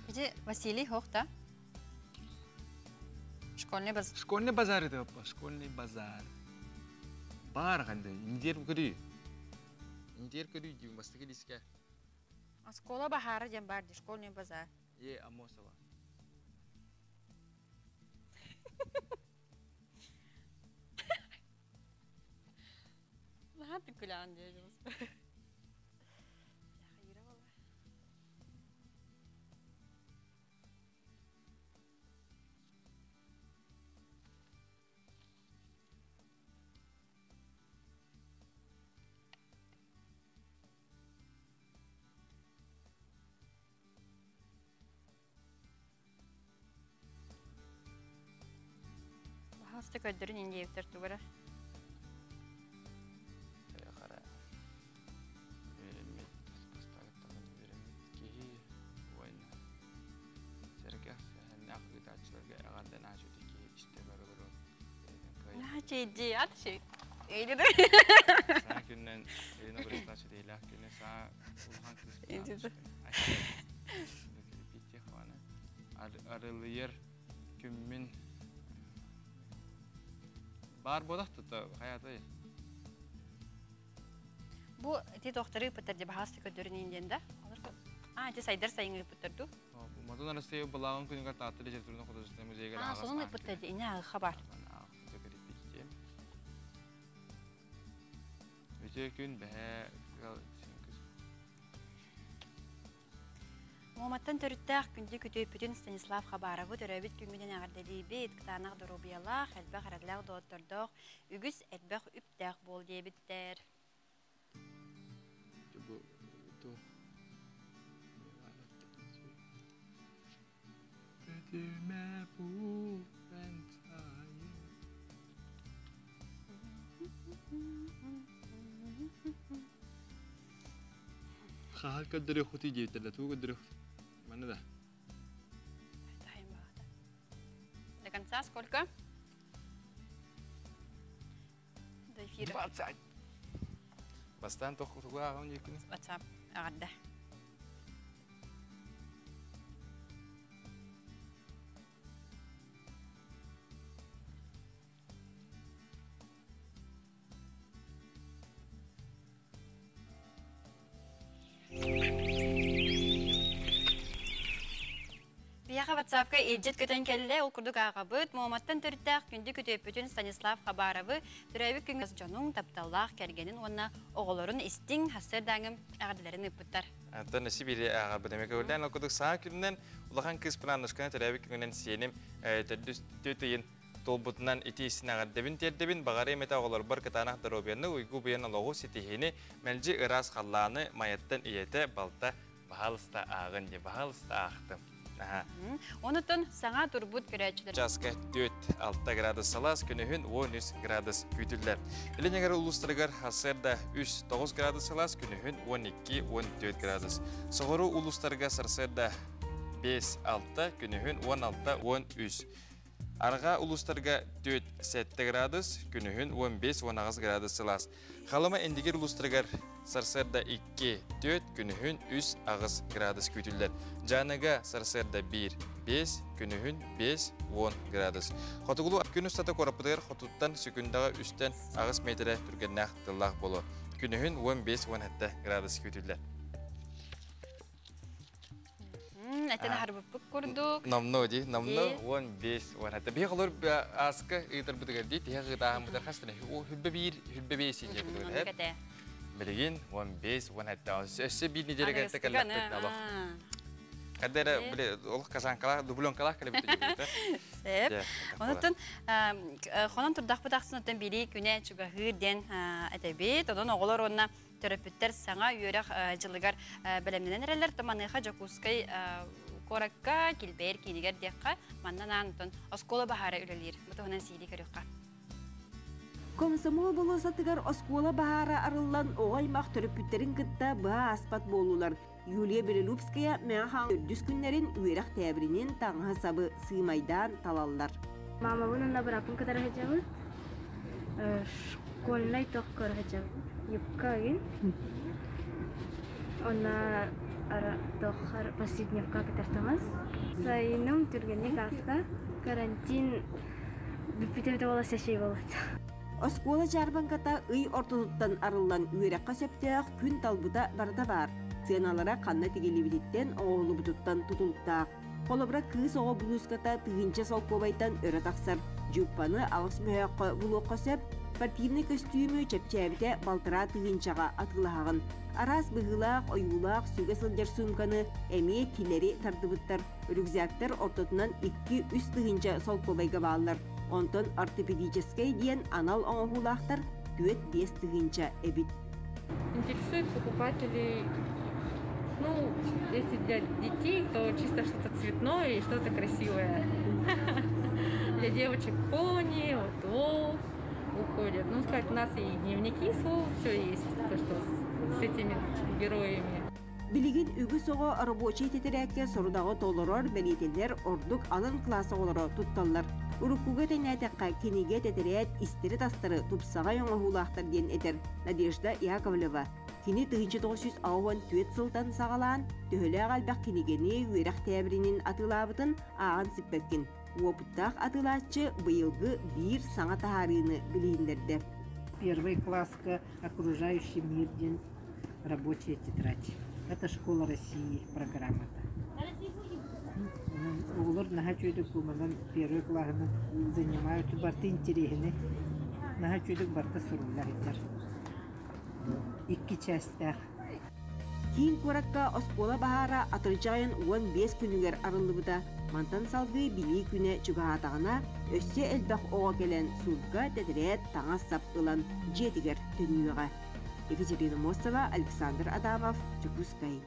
Где Василий Хох, да? Школьный базар. Школьный базар это школьный базар. Бар ханды, индер көрүү. Индер көрүү дию бастакы диске. Оскуола баһаара диэн баар дии, школьный базар. Е Амосова. Наһаа түкүлээн диэбит. Хаста көрдөрүн индиевтер тугара. Хара. Үөрэммит, бастагыттан үөрэммит киһи уонна сэргэх сэһэннээх ыытааччыларга эҕэрдэн ааччыты киһи истэ барыларын. Наһаа чэйдии, ат шей. Эйдede. Саа күннэн Ирина Борисовна чэдэйлээх күнэ саа улахан кыыс. Арылыйар күммүн бар бодах тута хаята. Бу ти тохтары ыппыттар дии баһаас көрдөрүн индиэн да. А, ти сайдар сайын ыппыттар ду. Модун Россия балагын күнүгэр Таатта литературный художественный музейга А, сонун ыппыттар ди, ине хабар. Үтө күн бэһэ. Муоматтан төрүттээх күндү күтүөппүтүн Станислав Хабаровы төрөөбүт күҥҥүнэн эҕэрдэлиибит. Кытаанах доруобуйалаах, элбэх эрэллээх доҕоттордоох, үгүс элбэх үптээх буол диэбиттэр. Хаһан көрдөрүөххүтүй диэбиттэр да тугу көрдөрүөх манна да До конца сколько? До эфира. 20. Бастаан тугу ааҕан диэккин? WhatsApp аҕарда. Биһиэхэ ватсапка илдьит көтөн кэллэ, ол курдук ааҕабыт. Муоматтан төрүттээх күндү күтүөппүтүн Станислав Хабаровы төрөөбүт күҥҥэ дьонуҥ, тапталлаах кэргэнин уонна оҕолорун истиҥ, сарсыардааҥы эҕэрдэлэрин ыыппыттар. Антон Сибири ааҕарбыт эмэ көҕүлээн ол курдук саҥа күнүнэн улахан кыыспын Аннушканы төрөөбүт күҥүнэн сиэним төрдүс түөрт ыйын туолбутунан ити истин эҕэрдэбин тиэрдэбин. Баҕарыам этэ оҕолорбор кытаанах доруобуйаны, уйгу буйан олоҕу ситиһиини, мэлдьи ыраас халлааны, Майаттан ийэтэ, балта баһаалыста ааҕын диye, баһаалыста аахтым. Аха. Онутун саҥа турбут көрөөччүлэр. Часка 4-6 градус салаас, күнүһүн 13 градус күүтүллэр. Илин эҥэр улуустарыгар сарсыарда 3-9 градус салаас, күнүһүн 12-14 градус. Соҕуруу улуустарга сарсыарда 5-6, күнүһүн 16-13. Арҕаа улуустарга 4-7 градус, күнүһүн 15-18 градус сылаас. Халыма Индигир улуустарыгар сарсыарда 2-4, күнүһүн 3-8 градус күүтүллэр. Дьааныга сарсыарда 1-5, күнүһүн 5-10 градус. Хотугулуу күн устата куораппытыгар хотуттан сүкүндэҕэ 3-тэн 8 метрэ түргэннээх тыллаах буолуо. Күнүһүн 15-17 градус күүтүллэр. Этен харбыппыт курдук. Номно ди, номно 15 17. Биһи холор аска ыытарбытыгар ди, тиһэх ыытааһыммытыгар хастана хүббэ биир, хүббэ бээс инже кутугар. Билигин 15 17. Өссө биир неделя кэлтэ кэллэхпит олох. Кадера биле олох казанкалаах, дубленкалаах кэлбит дии. Сеп. Онутун хонон турдахпыт ахсын оттон бири күнэ чугаһыыр диэн этэбит. Онон оҕолор уонна төрөппүттэр саҥа үөрэх дьылыгар бэлэмнэнэн эрэллэр. Маныаха Дьокуускай куоракка килбэйэр киинигэр диэххэ манна аан оскуола баһаара үлэлиир. Бу туһунан сиһилии көрүөххэ. Комсомол болуосатыгар оскуола баһаара арыллан оҕо аймах төрөппүттэрин кытта быһа ааспат буоллулар. Юлия Белолюбская Мэҥэ үрдүс күннэрин үөрэх тээбиринин таҥаһы сабы сыымайдаан талаллар. Мамабын уонна бырааппын кытары сылдьабыт. Школьнай тох көрө сылдьабыт. Юбка ыйын. Онно тоххар повседневка кытар таҥас. Сайыным түргэнник ааста. Карантин бүппүтэ бүтэ буола сешей буолбут. Оскуола дьаарбаҥката ый ортотуттан арыллан үөрэххэ сөптөөх күн талбыта барыта баар. Сыаналара ханна тигиллибититтэн, оҥоһуллубутуттан тутулуктаах. Холобура, кыыс оҕо булууската тыһыынча солкуобайтан өрө тахсар. Дьууппаны аҕыс мөһөөххө булуохха сөп. Спортивнай көстүүмү чэпчээбитэ балтараа тыһыынчаҕа атыылаһаҕын. Араас быһыылаах, ойуулаах сүгэ сылдьар суумканы эмиэ тилэри тардыбыттар. Рюкзактар ортотунан 2-3 тыһыынча солкуобайга бааллар. Онтон ортопедическэй диэн анал оҥоһуулаахтар 4-5 тыһыынча эбит. Интересует покупателей, ну, если для детей, то чисто что-то цветное и что-то красивое. Для девочек пони, вот волк уходят. Ну, сказать, у нас и дневники, слово, все есть, то, что с этими героями. Билигин үгүс оҕо рабочай тэтэрээккэ сорудаҕы толорор бэлиэтэллэр ордук алын кылаас оҕолоро тутталлар. Уруккуга тэҥнээтэххэ кинигэ тэтэрээт истэри-тастары тупсаҕай оҥоһуулаахтар диэн этэр Надежда Яковлева. Кини 1964 сылтан саҕалаан төһөлөөх элбэх кинигэни үөрэх тээбиринин атыылаабытын ааҕан сиппэккин. Уопуттаах атыылааччы быйылгы биир саҥа таһаарыыны билиһиннэрдэ. Первый класска «Окружающий мир» диэн рабочая тетрадь. Это «Школа России» программата. Оҕолор наһаа үчүгэйдик бу первый класснан занимают барыта интэриэһинэй. Наһаа үчүгэйдик барыта суруллар этэр. Икки частьтаах. Киин куоракка оскуола баһаара атырдьах ыйын 15 күнүгэр арыллыбыта. Мантан салгыы Билии күнэ чугаһаатаҕына, өссө элбэх оҕо кэлэн суукка тэтэрээт таҥас-сап ылан дьиэтигэр төннүөҕэ. Екатерина Мостова, Александр Адамов, Дьокуускай.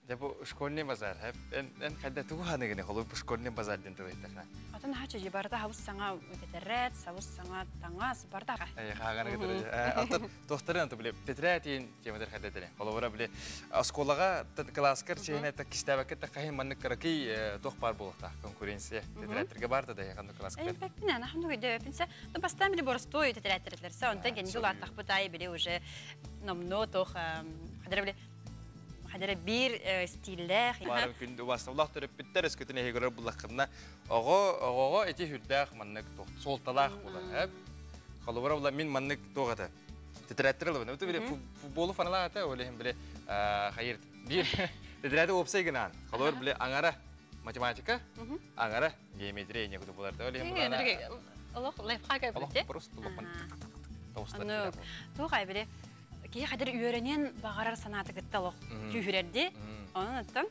Дьэ бу школьный базар эн эн хайда тугу ханыгыны холуй бу школьный базар диэн тыл иһиттэххэ. Атын хаачы же барыта хабыс саҥа тэтэрээт, сабыс саҥа таҥас барыта. Хааганы кытары. Алтан туохтарын анту биле тетрээтин тематыр хайда тере. Холобура биле оскуолаҕа кылааскар чиһинэ так кистээбэккэ таккаһын маннык кыракый туох баар буолуохтаах конкуренция тетрээттерге бар да ханнык кылааскар. Эйбэппин ана ханнык өйдөбөппүн Ну бастаан били боростуой тетрээттерилерсе онтон кэнники улааттахпыт аайы били уже номно туох хадара били хадара биир стиллээх. Баарым күндү убастабылаах төрөппүттэр өскөтүн эһиги көрөр буллаххына оҕо оҕоҕо ити сүрдээх маннык суолталаах буолар. Холобура була мин маннык туох этэ тетрадтер ылабын. Это били футболу фаналаата, ол иһин били хайыр биир тетради уопсай гынаан. Холобур били аңара математика, аңара геометрия не куту булар. Ол иһин булана. Олох лайфхак эбит. Просто лопан Аны туох ай били киһи хадыр үөрэниэн баҕарар санаата кытта олох күүһүрэрди. Онон оттон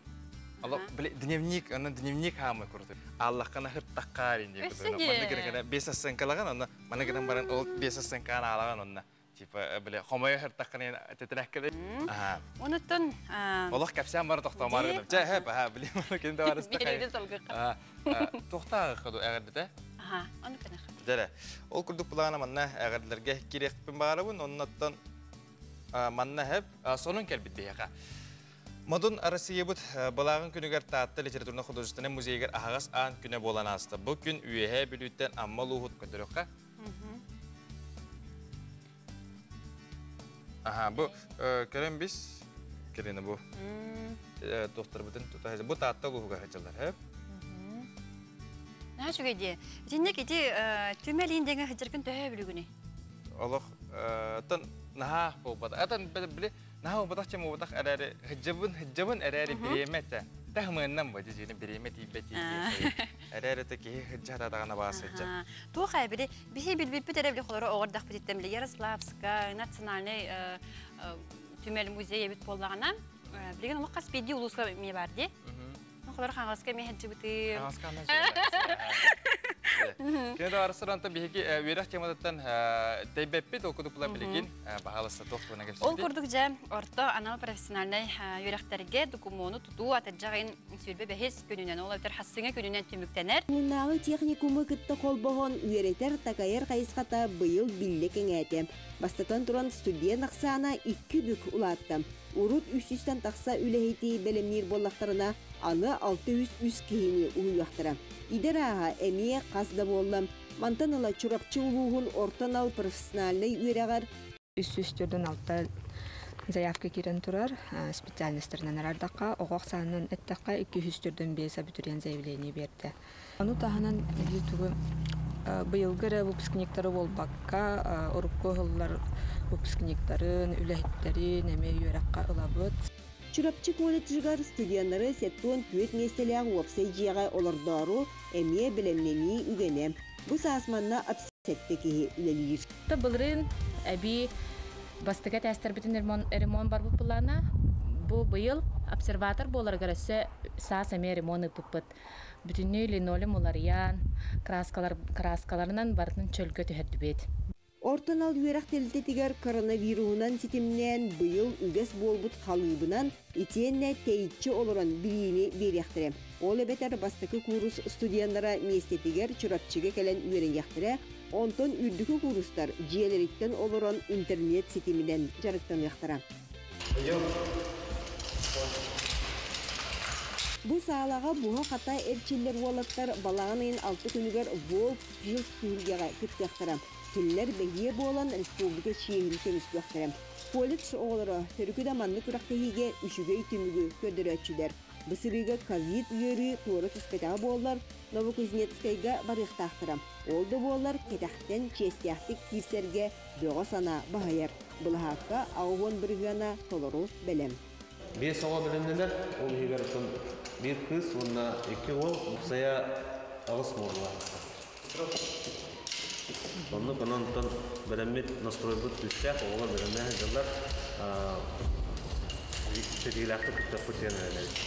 Ало били дневник, аны дневник хаамы курдук. Аллахкана хыртаккаар инди курдук. Манна гына бес оценкалаган, онно манна гынан баран ол бес оценкаан алаган онно. Типа били хомойо хыртаккана тетирәккеде. Аха. Онуттан Олох кэпсээн бары тохтоомар гынам. Чэ, хэп, аха, били кин да барыста. Бириди салгыка. Тохтаа хаду эҕэрдэтэ. Аха, ону кэнэх. Дьэрэ. Ол курдук былаана манна эҕэрдэлэргэ кириэхпин баарабын, оннуттан манна хэп сонун кэлбит биһиэхэ. Модун Россиябыт былааҕын күнүгэр Таатта литературно-художественнай музейыгар аһаҕас аан күнэ буолан ааста. Бу күн Үөһээ Бүлүүттэн Амма улууһут көрдөрүөххэ. Аха, бу көрөн бис Кирина бу туохтарбытын тута бу Таатта улууһугар сылдьаллар, хөп? Наһаа үчүгэй дии. Итинник ити түмэлиин дэҥэ сылдьаргын төһө бүлүгүнүй? Олох тон наһаа буолбат. Атын били наһаа буолбатах чем буолбатах эрээри сылдьабын сылдьабын эрээри бириэмэ этэ. Таһымыаннан бу дьиэни бириэмэ тиийбэт эрээри те киһи сылдьа даҕана баа сылдьар. Туох ээ били биһи билбиппит эрэ били холоро оҕордахпытыттан били Ярославска национальный түмэл музей эбит буоллаҕына билигин олох хас биирдии улууска эмиэ бар дии. Холор Хаҥаласка эмиэ сылдьыбытым. Кини да арсырантан биһиги үөрэх тематыттан тэйбэппит, ол курдук билигин баһаалыста туох туһунан кэпсэппит. Ол курдук дьэ орто анал профессиональнай үөрэхтэргэ докумуону тутуу атырдьах ыйын 25 күнүнэн, ол эбэтэр хассыҥа күнүнэн түмүктэнэр. Муннааҕы техникуму кытта холбоһон үөрэтэр-такайар хайысхата быйыл биллэ кэҥээтэ. Бастатан туран, студент ахсаана икки бүк улаатта. Урут үс сүүстэн тахса үлэһити бэлэмниир буоллахтарына, аны 603 киһини уһуйуохтара. Идэр ааһа эмиэ хас да буолла. Мантан ыла Чурапчы улууһун орто анал профессиональнай үөрэҕэр 346 заявка киирэн турар специальностарынан арардахха, оҕо ахсаанынан эттэххэ, 245 абитуриент заявление биэрдэ. Ону таһынан тугу быйылгы эрэ выпускниктары буолбакка, урукку ыһыллар выпускниктарын, үлэһиттэрин эмиэ үөрэххэ ылабыт. Чурапчы колледжыгар студеннары 74 миэстэлээх уопсай дьиэҕэ олордоору эмиэ бэлэмнэнии үгэнэ. Бу саас манна 67 киһи үлэлиир. Былырыын эбии бастакы этээстэрбитин ремонт барбыт былаана. Бу быйыл обсерватор буоларыгар өссө саас эмиэ ремонт ыыппыппыт. Бүтүннүү линолеум уларыйан, краскалар, краскаларынан барытын чөлгө түһэрдибит. Орто анал үөрэх тэрилтэтигэр коронавируһунан ситимнээн быйыл үгэс буолбут халыыбынан итиэннэ тэйиччи олорон билиини биэриэхтэрэ. Ол эбэтэр бастакы куурус студеннара миэстэтигэр Чурапчыга кэлэн үөрэниэхтэрэ, онтон үрдүкү куурустар дьиэлэриттэн олорон интернет ситиминэн дьарыктаныахтара. Бу саалаҕа буһа-хата эрчиллэр уолаттар балаҕан ыйын алта күнүгэр Волк Филд түһүлгэҕэ кыттыахтара. Кинилэр бэһиэ буолан республика чиэһин көмүскүөхтэрэ. Колледж оҕолоро төрүкү да маннык күрэхтэһиигэ үчүгэй түмүгү көрдөрөөччүлэр. Бу сырыыга ковид ыарыы туора түспэтэҕэ буоллар, Новокузнецкайга барыахтаахтара. Ол да буоллар, кэтэхтэн чиэстээхтик киирсэргэ бөҕө санаа баһыйар. Былаһаакка 80 бырыһыана толору бэлэм. Биэс оҕо бэлэмнэнэр, ол иһигэр оттон биир кыыс уонна икки уол, уопсайа аҕыс буолла. Оннук онон бэлэммит настройбут күүстээх, оҕолор бэлэмнээн сылдьаллар. Сетиилээхтик кыттыахпыт диэн эрэнэбит.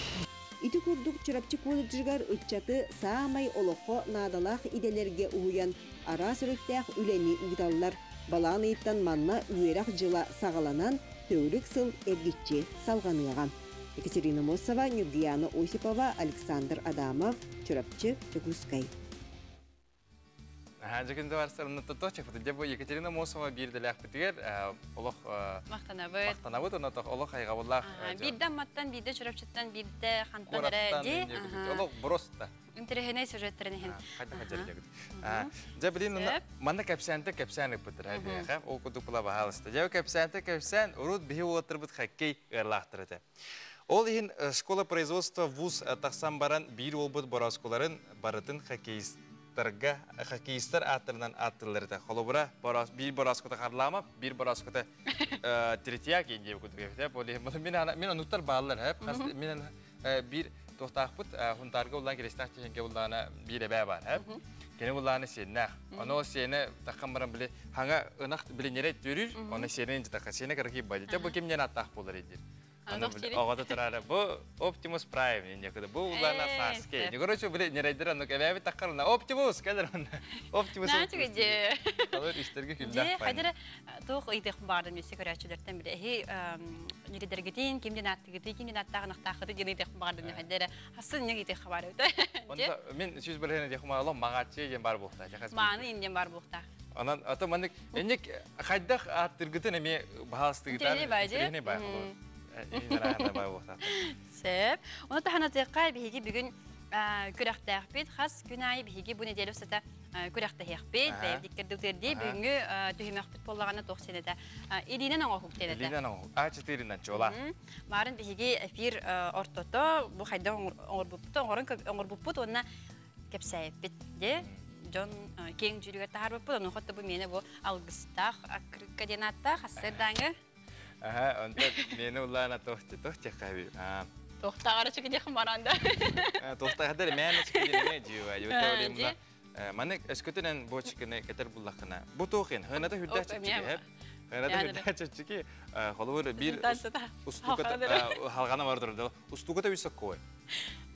Ити курдук Чурапчы колледжыгар ыччаты саамай олоххо наадалаах идэлэргэ уһуйан, араас өрүттээх үлэни ыыталлар. Балаҕан ыйыттан манна үөрэх дьыла саҕаланан, төгүрүк сыл эргиччи салҕаныаҕа. Екатерина Мосова, Ньургуяна Осипова, Александр Адамов, Чурапчы, Дьокуускай. Дьэ барсар онно бу Екатерина Мосова биирдэлээхпитигэр олох Махтанабыт. Махтанабыт, онно олох хайҕабыллаах. Биирдэ Амматтан, биирдэ Чурапчыттан, биирдэ хантан эрэ ди. Олох просто. Интэриэһинэй сюжеттерин иһин. Хайда хадьар Дьэ билин манна кэпсээнтэ кэпсээн ыппыттар биһиэхэ. Ол курдук була баһаалыста. Дьэ кэпсээнтэ кэпсээн урут биһи уолаттарбыт хоккей ыарлаахтар этэ. Ол иһин школа производства вуз тахсан баран биир уолбут борооскуларын барытын хоккеистарга хоккеистар ааттарынан ааттыыллар этэ. Холобура, биир борооскута Харламов, биир борооскута Третьяк диэн курдук эбит. Ол иһин мин оннуктар бааллар. Мин биир туохтаахпыт Хунтаарга улаан Киристээх Чэһингэ улаана биир эбээ бар. Кини улаана сиэннээх. Ону ол сиэнэ таххан баран били хаҥа ынах били ньирэй төрүүр, оны сиэнин жытаха сиэнэ кыракый байды. Бу ким диэн аттаах буолар диир. Оҕото турара бу Оптимус Прайм диэн бу улаана Сааскей. Короче, били ньирэйдер оннук эбээбит таххарына Оптимус кэлэр онно. Оптимус. Наачыга же. Алар истерге күллэх. Же хайдара туох ыйдых баардым өссө көрөөччүлэртэн биле эһи ньирэйдергитин кимден аттыгыты кимден аттааҕын ахтаахыты диэн ыйдых баардым хайдара хасын ньыгы ыйдых бар эбит. Онто мин 100% диэх маалом магааччы диэн бар буохта. Мааны инден бар буохта. Онон ато маннык энник хайдах аттыргытын эми баһаастыгытан Интэриэһинэй бай. Сөп. Оны таһанатыахха биһиги бүгүн күрэхтээхпит. Хас күн аайы биһиги бу неделя устата күрэхтэһиэхпит. Бэйэбитиккэрди утуердии бүгүҥҥү түһүмэхпит буоллаҕына туох сиэнэтэ. Илиинэн оҥоһук диэн этэ. Илиинэн оҥоһук. А4-нан чуола. Марын биһиги эфир ортото бу хайдах оҥорбуппут, оҥорон оҥорбуппут уонна кэпсээппит де дьон киэҥ дьүүлүгэр таһаарбыппыт. Ону хотто бу миэнэ бу алгыстаах аккырыкка диэн ааттаах ассырдааҥы. Аха, онтон миэнэ улаана тохти тохти хаби. Тохтааҕара чыкыдиэх баранда. Тохтааҕар мээнэ чыкыдине жиуа. Юта Маны өскөтүнэн бу чыкыны кетер буллахына. Бу туохин, хыната хүрдээх чэпчэки хэп. Хыната хүрдээх чэпчэки. Холобур бир устуката халгана бар турар. Устуката үсөк кой.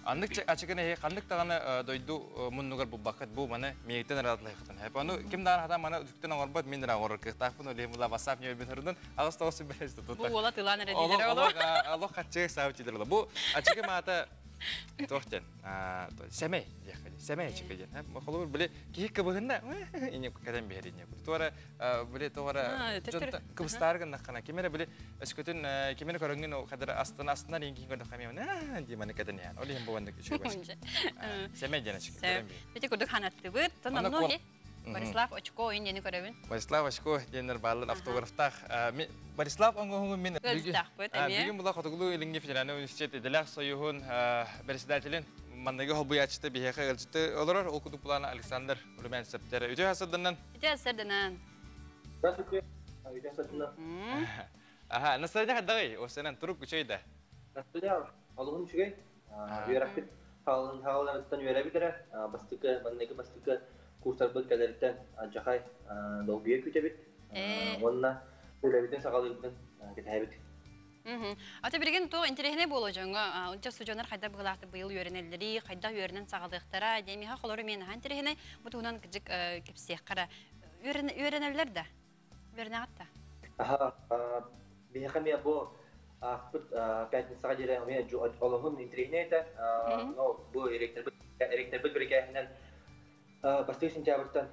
Аннык ачыкын эһи ханнык даҕаны дойду муннугар булбаккыт бу маны миэгиттэн ыраатылайхытын. Хэп аны ким даҕаны хата маны үтүктэн оҥорбот мин эрэ оҥорор кыахтаахпын олиһин була WhatsApp ньүөбүн хырдын аҕыс тоҕус сүбэлэс Бу уола тылаан эрэ диилэр олох олох хаччы саабыт диилэр бу ачыкы маата туох диэн сэмэй диэххэ сэмэй ачыкы диэн холобур били киһи кыбыһынна ине кэтэн биһэр ине туора били туора кыбыстаар гыннаххына ким эрэ били өскөтүн ким эрэ көрөҥҥүн хадыр астына астынар иин киһи көрдөххө эмиэ дии маны кэтэн иһэн ол иһин бу маннык үчүгэй сэмэй диэн ачыкы көрөн биһэр Бити курдук ханаттыбыт тон Борислав Очко ойун диэни көрөбүн. Борислав Очко диэннэр бааллар автографтаах. Борислав оҥоһугун мин бүгүн була Хотугулуу Илиҥҥи федеральнай университет идэлээх союһун председателин манныгы холбуйааччыта биһиэхэ ыалдьыты олорор. Ол курдук плана Александр Румянцевтер. Үтүө сырдынан. Үтүө сырдынан. Здравствуйте. Үтүө сырдынан. Аха, настроение хайдагый? Осенен турук үчүгэй да. Настроение олуһун үчүгэй. Үөрэхпит хааларыттан үөрэбит эрэ. Бастакы, манныгы бастакы курстарбыт кэлэриттэн алдьархай долгуйа күүтэбит. Уонна үлэбитин саҕалыырбытын кэтэһэбит. Ата билигин туох интэриэһинэй буолуо дьоҥҥо ынча устудьуоннар хайдах быһыылаахтык быйыл үөрэнэллэрий, хайдах үөрэнэн саҕалыахтара диэн миэхэ холору миэн аһаан интэриэһинэй. Бу туһунан кыдьык кэпсиэххэ эрэ. Үөрэнэллэр да? Үөрэнэҕит да? Аха, биһиэхэ эмиэ бу ааспыт пятницаҕа диэри эмиэ олоһун интэриэһинэй этэ. Но бу ректорбыт бирикээһинэн бастакы сентябрьтан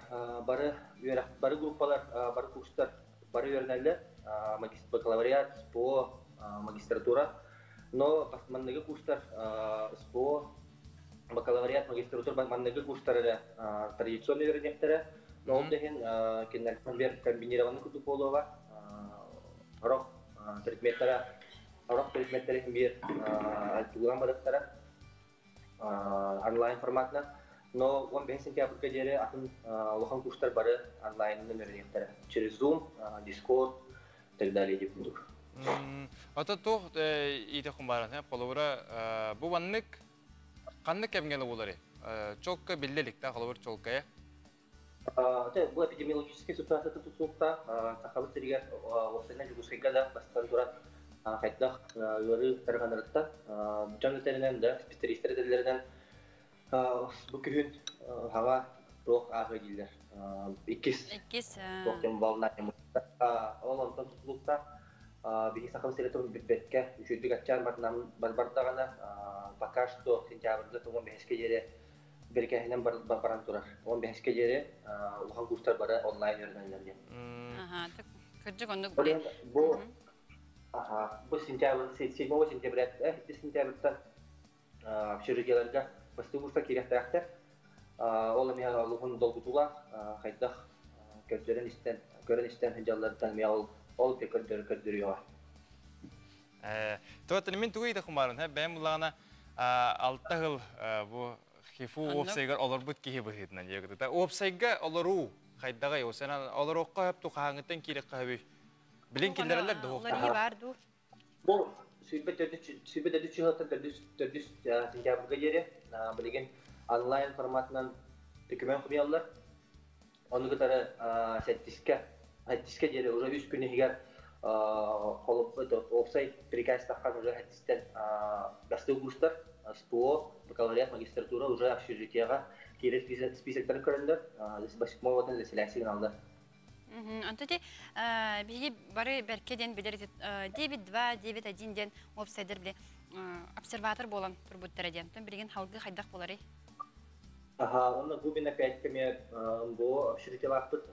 бары үөрэх, бары группалар, бары курстар бары үөрэнэллэр. Бакалавриат, СПО, магистратура. Но манныгы курстар СПО, бакалавриат, магистратура манныгы курстар эрэ традиционный үөрэниэхтэрэ. Но ол да иһин кинилэр комбинированный курдук буолуоҕа. Сорох предметтара сорох предметтери биир альтугунан барыахтара онлайн форматынан. Но 15 сентябрьга диэри атын улахан курстар бары онлайнынан үөрэниэхтэрэ. Через Zoom, Discord и так далее дип курдук. Ата туох иитэ баран, холобура бу маннык ханнык кэмҥэ буолары? Чолка биллэ илик холобур чолкая. Бу эпидемиологическай ситуация тутулукта Сахабыт сиригэр уопсайынан Дьокуускайга да бастан туран Хайдах ыарыы тарҕанарыттан дьон этэринэн да, специалистер этэллэринэн бу күһүн хаҥа туох ааһыы дииллэр. Иккис Иккис туох диэн волна ол онтон тутулуктаах биһи Сахам сирэ туһун билбэккэ үчүгдүк аччаан бардаҕына пока что сентябрьга 15-ке диэри бирикээһинэн баран турар. 15-ке диэри улахан курстар бары онлайн үөрэнэллэр диэн. Аха, кырдьык оннук. Бу бу сентябрь 7 сентября сентябрьтан общежитиеларга бастыҥ курска киириэхтээхтэр. Ол эмиэ олуһун долгутуулаах хайдах көрдөрөн истэн, көрөн истэн сылдьалларыттан эмиэ ол ол да көрдөрө көрдөрүөҕэ. Туотан мин тугу ыйда хумарын, бэйэм булаҕына алта сыл бу ХИФУ уопсайгар олорбут киһи быһыытынан диэбит. Уопсайга олоруу хайдаҕай, осенан олоруохха хөп тухаһаҥыттан киириэххэ хөбүй. Билин киллэрэллэр да Уларыы бар дуу? Бу 24 чыһыттан төрдүс сентябрьга диэри билигин онлайн форматынан документ хомуйаллар. Ону кытары сэттискэ диэри уже үс күн иһигэр уопсай приказ таххан уже сэттистэн бастыҥ курстар СПО, бакалавриат, магистратура уже общежитиеҕа киирэр списоктарын көрөннөр восьмого заселяция гыналлар. Онто ти биһиги бары бэркэ диэн билэр 9-2, 9-1 диэн уопсайдар били обсерватор буолан турбуттара диэн. Тон билигин халгы хайдах буоларый? Аха, онно Губин опять кеме бу общежитиелаахпыт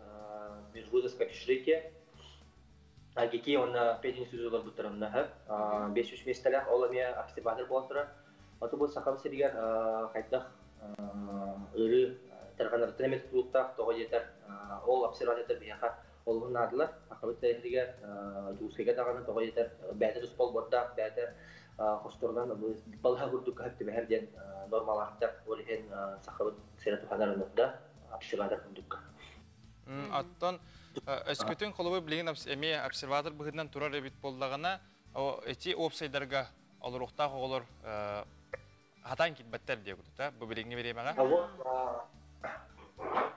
межвузовское общежитие. АГИКИ онно пединститут олорбуттар онно 500 миэстэлээх ол эмиэ обсерватор буолан турар. Ото бу Сахам сиригэр хайдах ыарыы тарҕанарыттан эмиэ тутулуктаах, тоҕо диэтэр ол обсерватордар биһиэхэ олуһун наадалар. Сахабыт сиригэр Дьокуускайга даҕаны тоҕо диэтэр бэйэтэ туспа олбуордаах, бэйэтэ хосторунан балыһа курдук көһөп түбэһэр диэн нормалаахтар. Ол иһин Сахабыт сирэ туһанар оннукта обсерватор курдукка. Оттон өскөтүн холобур билигин эмиэ обсерватор быһыытынан турар эбит буоллаҕына, эти уопсайдарга олоруохтаах оҕолор хатаан киирбэттэр диэ курдук бу билиҥҥи бириэмэҕэ.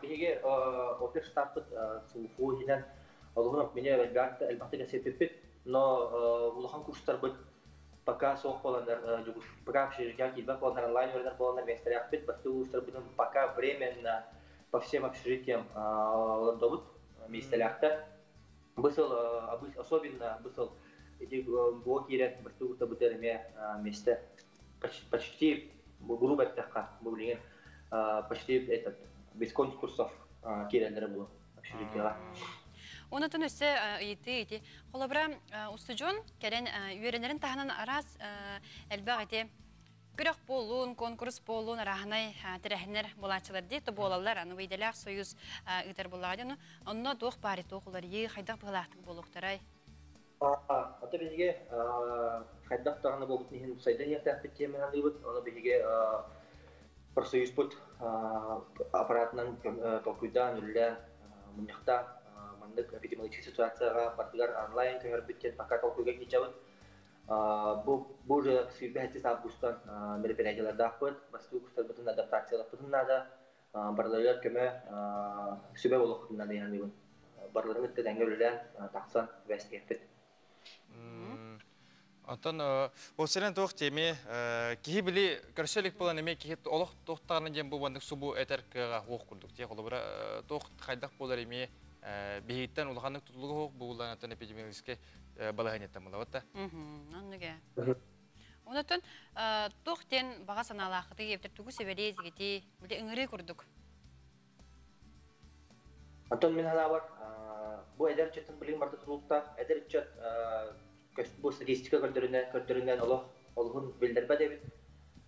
Биһиги опер штабпыт СУФУ иһинэн олуһун мине элбэхтик кэсиэппиппит, но улахан курстарбыт пока суох буоланнар, пока общежития киирбэт буоланнар, онлайн үөрэнэр буоланнар миэстэлээхпит. Бастакы курстарбытын пока временно по всем общежитиям олордобут миэстэлээхтэр. Бу сыл особенно бу сыл эти буо киирэн бастакы курстарбытыгар эмиэ месте почти грубо эттэххэ бу билигин почти этот без конкурсов киирэллэрэ булу общежитияҕа. Онотон өссө ыйытыы ити. Холобура устудьуон кэлэн үөрэнэрин таһынан араас элбэх ити күрэх буолуун, конкурс буолуун, арааһынай тэрээһиннэр буолааччылар дии, то буолаллар, аны идэлээх союз ыытар буоллаҕа дии. Онно туох баары туох уларыйыы, хайдах быһыылаахтык буолуохтарай? Ата биһиги хайдах даҕаны буолбутун иһин сайдан иһиэхтээхпит диэн саныыбыт. Ону биһиги профсоюзпут аппаратынан толкуйдаан, үллээн, мунньахтаан маннык эпидемиологическай ситуацияҕа барытыгар онлайн көһөрбүт диэн пока толкуйга киирдибит. Бу уже 27 августтан мероприятиялардаахпыт, бастакы курстарбытын адаптациялаппытын наада, барыларыгар көмө сүбэ буолуохпутун наада диэн барыларын кытта тэҥҥэ үлэлээн тахсан бэстиэхпит. Оттон ол сирэн туох теми киһи били көрсө илик буолан эмиэ киһи олох туохтаҕына диэн бу маннык субу этэр кыаҕа суох курдук тиэ холобура туох хайдах буолар эмиэ биһиттэн улаханнык тутулуга суох буолан оттон эпидемиологическай балаһыанньаттан булабыт да. Оннук ээ. Онотон туох диэн баҕа санаалаахытый эбэтэр тугу сэбэлиэ били ыҥырыы курдук. Антон мин санаабар бу эдэр ыччаттан билигин барыта тутулуктаах. Эдэр ыччат бу статистика көрдөрүнэн олох олуһун биллэрбэт эбит.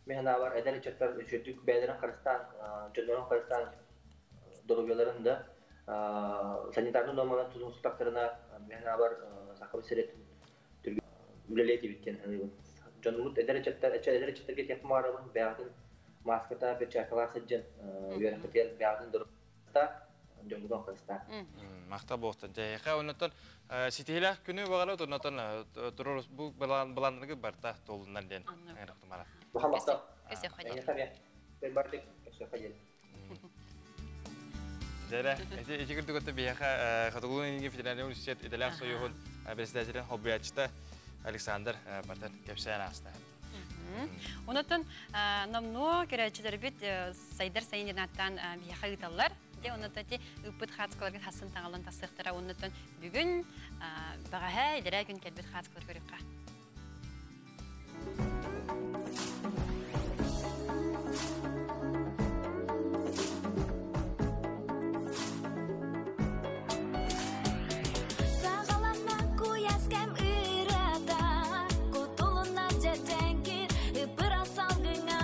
Мин санаабар эдэр ыччаттар үчүгдүк бэйэлэрин харыстаан, дьоннорун харыстаан доруобуйаларын да санитарный нормалар тутуһустахтарына мин санаабар Сахабыт сирин үлэлиэ этибит диэн саныыбын. Дьонмут эдэр ыччаттар эдэр ыччаттарга этиэхпин баҕарабын бэйэҕитин маската, перчаткалаах сылдьан үөрэххитигэр бэйэҕитин доруобуйа дьоҥҥутун харыстаан. Махтал буолтун. Дьэһиэхэ оннотон ситиһилээх күнү баҕара оннотон турар бу былааннаргы барта туолуннар диэн. Махтал. Дьэрэ, эти курдук өттө биһиэхэ Хотугулуу Илиҥҥи федеральнай университет идэлээх союһун председателин холбуйааччыта. Александр бартан кэпсээн ааста. Онотон номнуо көрөөччүлэрбит сайдар сайын диэн биһиэхэ ыыталлар. Де онотон ти ыппыт хаацкаларгыт хассын таҥалан тахсыахтара. Онотон бүгүн баҕаһа илэрээ күн кэлбит хаацкалар көрүөххэ. Саҕаланна куйаас кэм ырыата, Кутулунна дьэдьэҥкир ыпыра салгыҥа.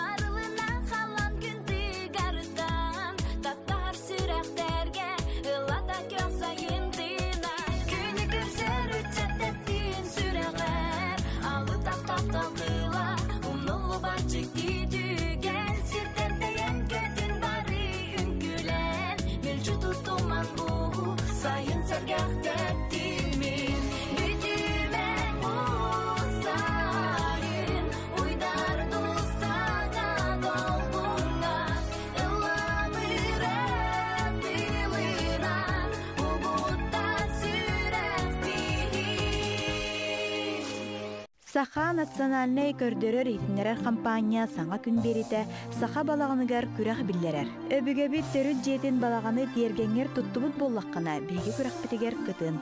Арылына халан күн тыгарыттан, Таптаһар сүрэхтэргэ ыллата көх сайын тыына. Күнү көрсөр ыччат тэптиин сүрэҕэр, Алып таптал тыла, умнуллубат дьикти түгэн. Сиртэн тэйэн көтүн бары үҥкүүлэн, Мүлдьү туттуман бу сайын сэргэх тэптимин. Бүтүмэ бу сайын, уйдар саҥа долгуҥҥа, Ыллабыра тылынан, угутта сүрэх биһин. Саха национальнай көрдөрөр-иһитиннэрэр хампаанньа саҥа күн биэриитэ саха балаҕаныгар күрэх биллэрэр. Өбүгэбит төрүт дьиэтин балаҕаны тиэргэҥҥэр туттубут буоллаххына, биһиги күрэхпитигэр кытын.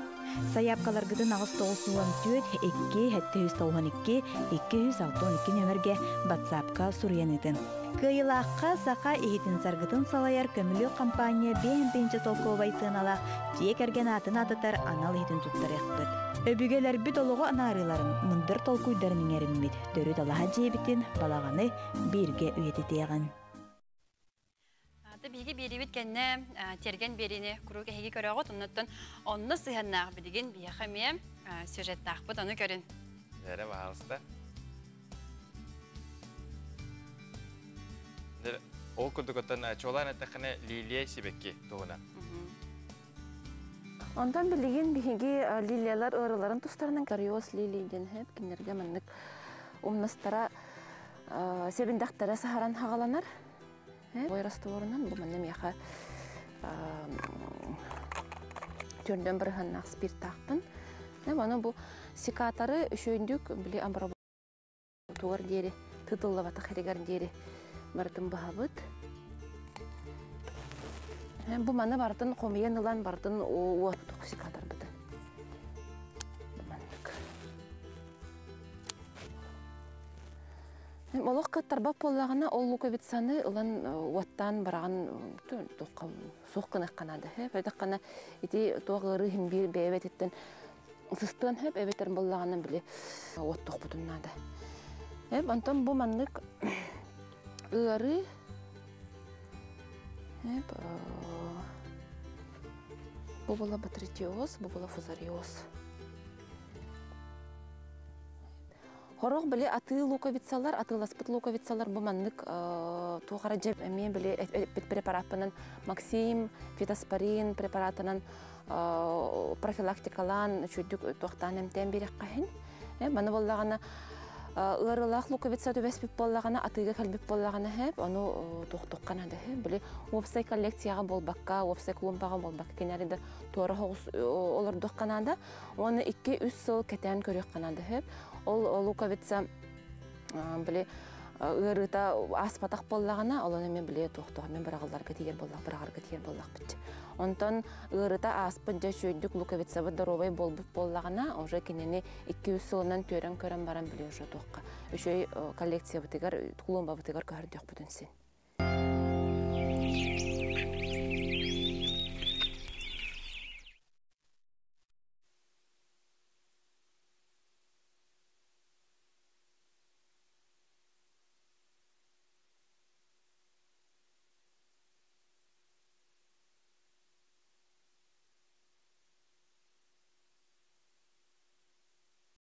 Сайаапкаларгытын 894 2 792 262 нөмергэ батсаапка суруйан ыытын. Кыайыылаахха саха иһитин саргытын салайар көмүлүөк хампаанньа 5 толкуобай сыаналаах дьиэ кэргэн аатын аататар анал иһитин туттарыахпыт. Өбүгэлэрбит олоҕу анаарыыларын, мындыр толкуйдарын иҥэриммит төрүт алаһа дьиэбитин, балаҕаны бииргэ үйэтитиэҕин. Аты биһиги биэрибит кэннэ тиэргэн биэриини куруук эһиги көрөҕүт, оннуттан онно сыһыаннаах билигин биһиэхэ эмиэ сюжеттаахпыт, ону көрүн. Эрэ, баһаалыста. Ол курдук оттон чуолаан эттэххинэ лилия сибэкки туһунан. Онтон билигин биһиги лилиялар ыарыыларын тустарынан кариоз лилии диэн хэп кинилэргэ маннык умнастара сэбиндэхтэрэ саһаран хаҕаланар. Бой растворунан бу манна миэхэ түрдөн бырыһаннаах спиртаахпын. Аны бу секаторы үчүөндүк били амбарабутугар диэри тытыллыбатах хэригэр диэри барытын быһабыт. Бу маны барытын хомуйан ылан барытын уот секаторбыты. Маннык. Олох кыттарбат буоллаҕына, ол луковицаны ылан уоттаан бараҕын суох гыныахха наада. Эбэтэххинэ ити туох ыарыы иһин биир бэйэбэтиттэн сыстыан сөп, эбэтэр буоллаҕына били уоттуохпутун наада. Онтон бу маннык ыарыы бу була батритиоз, бу була фузариоз. Хорох били атыы луковицалар, атыыласпыт луковицалар бу маннык туох эрэ дьэ эмиэ били эппит препараппынан Максим, фитоспорин препаратынан профилактикалаан үчүгдүк туохтаан эмтээн биэрэххэ иһин. Маны буоллаҕына ыарыылаах луковица түбэспит буоллаҕына, атыыга кэлбит буоллаҕына хэп, ону туохтуохха наада били уопсай коллекцияҕа буолбакка, уопсай клумбаҕа буолбакка кинилэри да туора соҕус олордуохха наада. Уонна 2-3 сыл кэтээн көрүөххэ наада сөп. Ол луковица били ыарыыта ааспатах буоллаҕына, ол эмиэ били туохтуох эмиэ быраҕылларга тиийэр буоллах, быраҕарга тиийэр буоллахпыт. Онтон ыарыыта ааспыт дьэ үчүгэйдик луковицабыт доруобай буолбут буоллаҕына, уже кинини 2-3 сылынан түөрэн көрөн баран били уже туохха үчүгэй коллекциябытыгар, клумбабытыгар көһөрдүөхпүтүн син.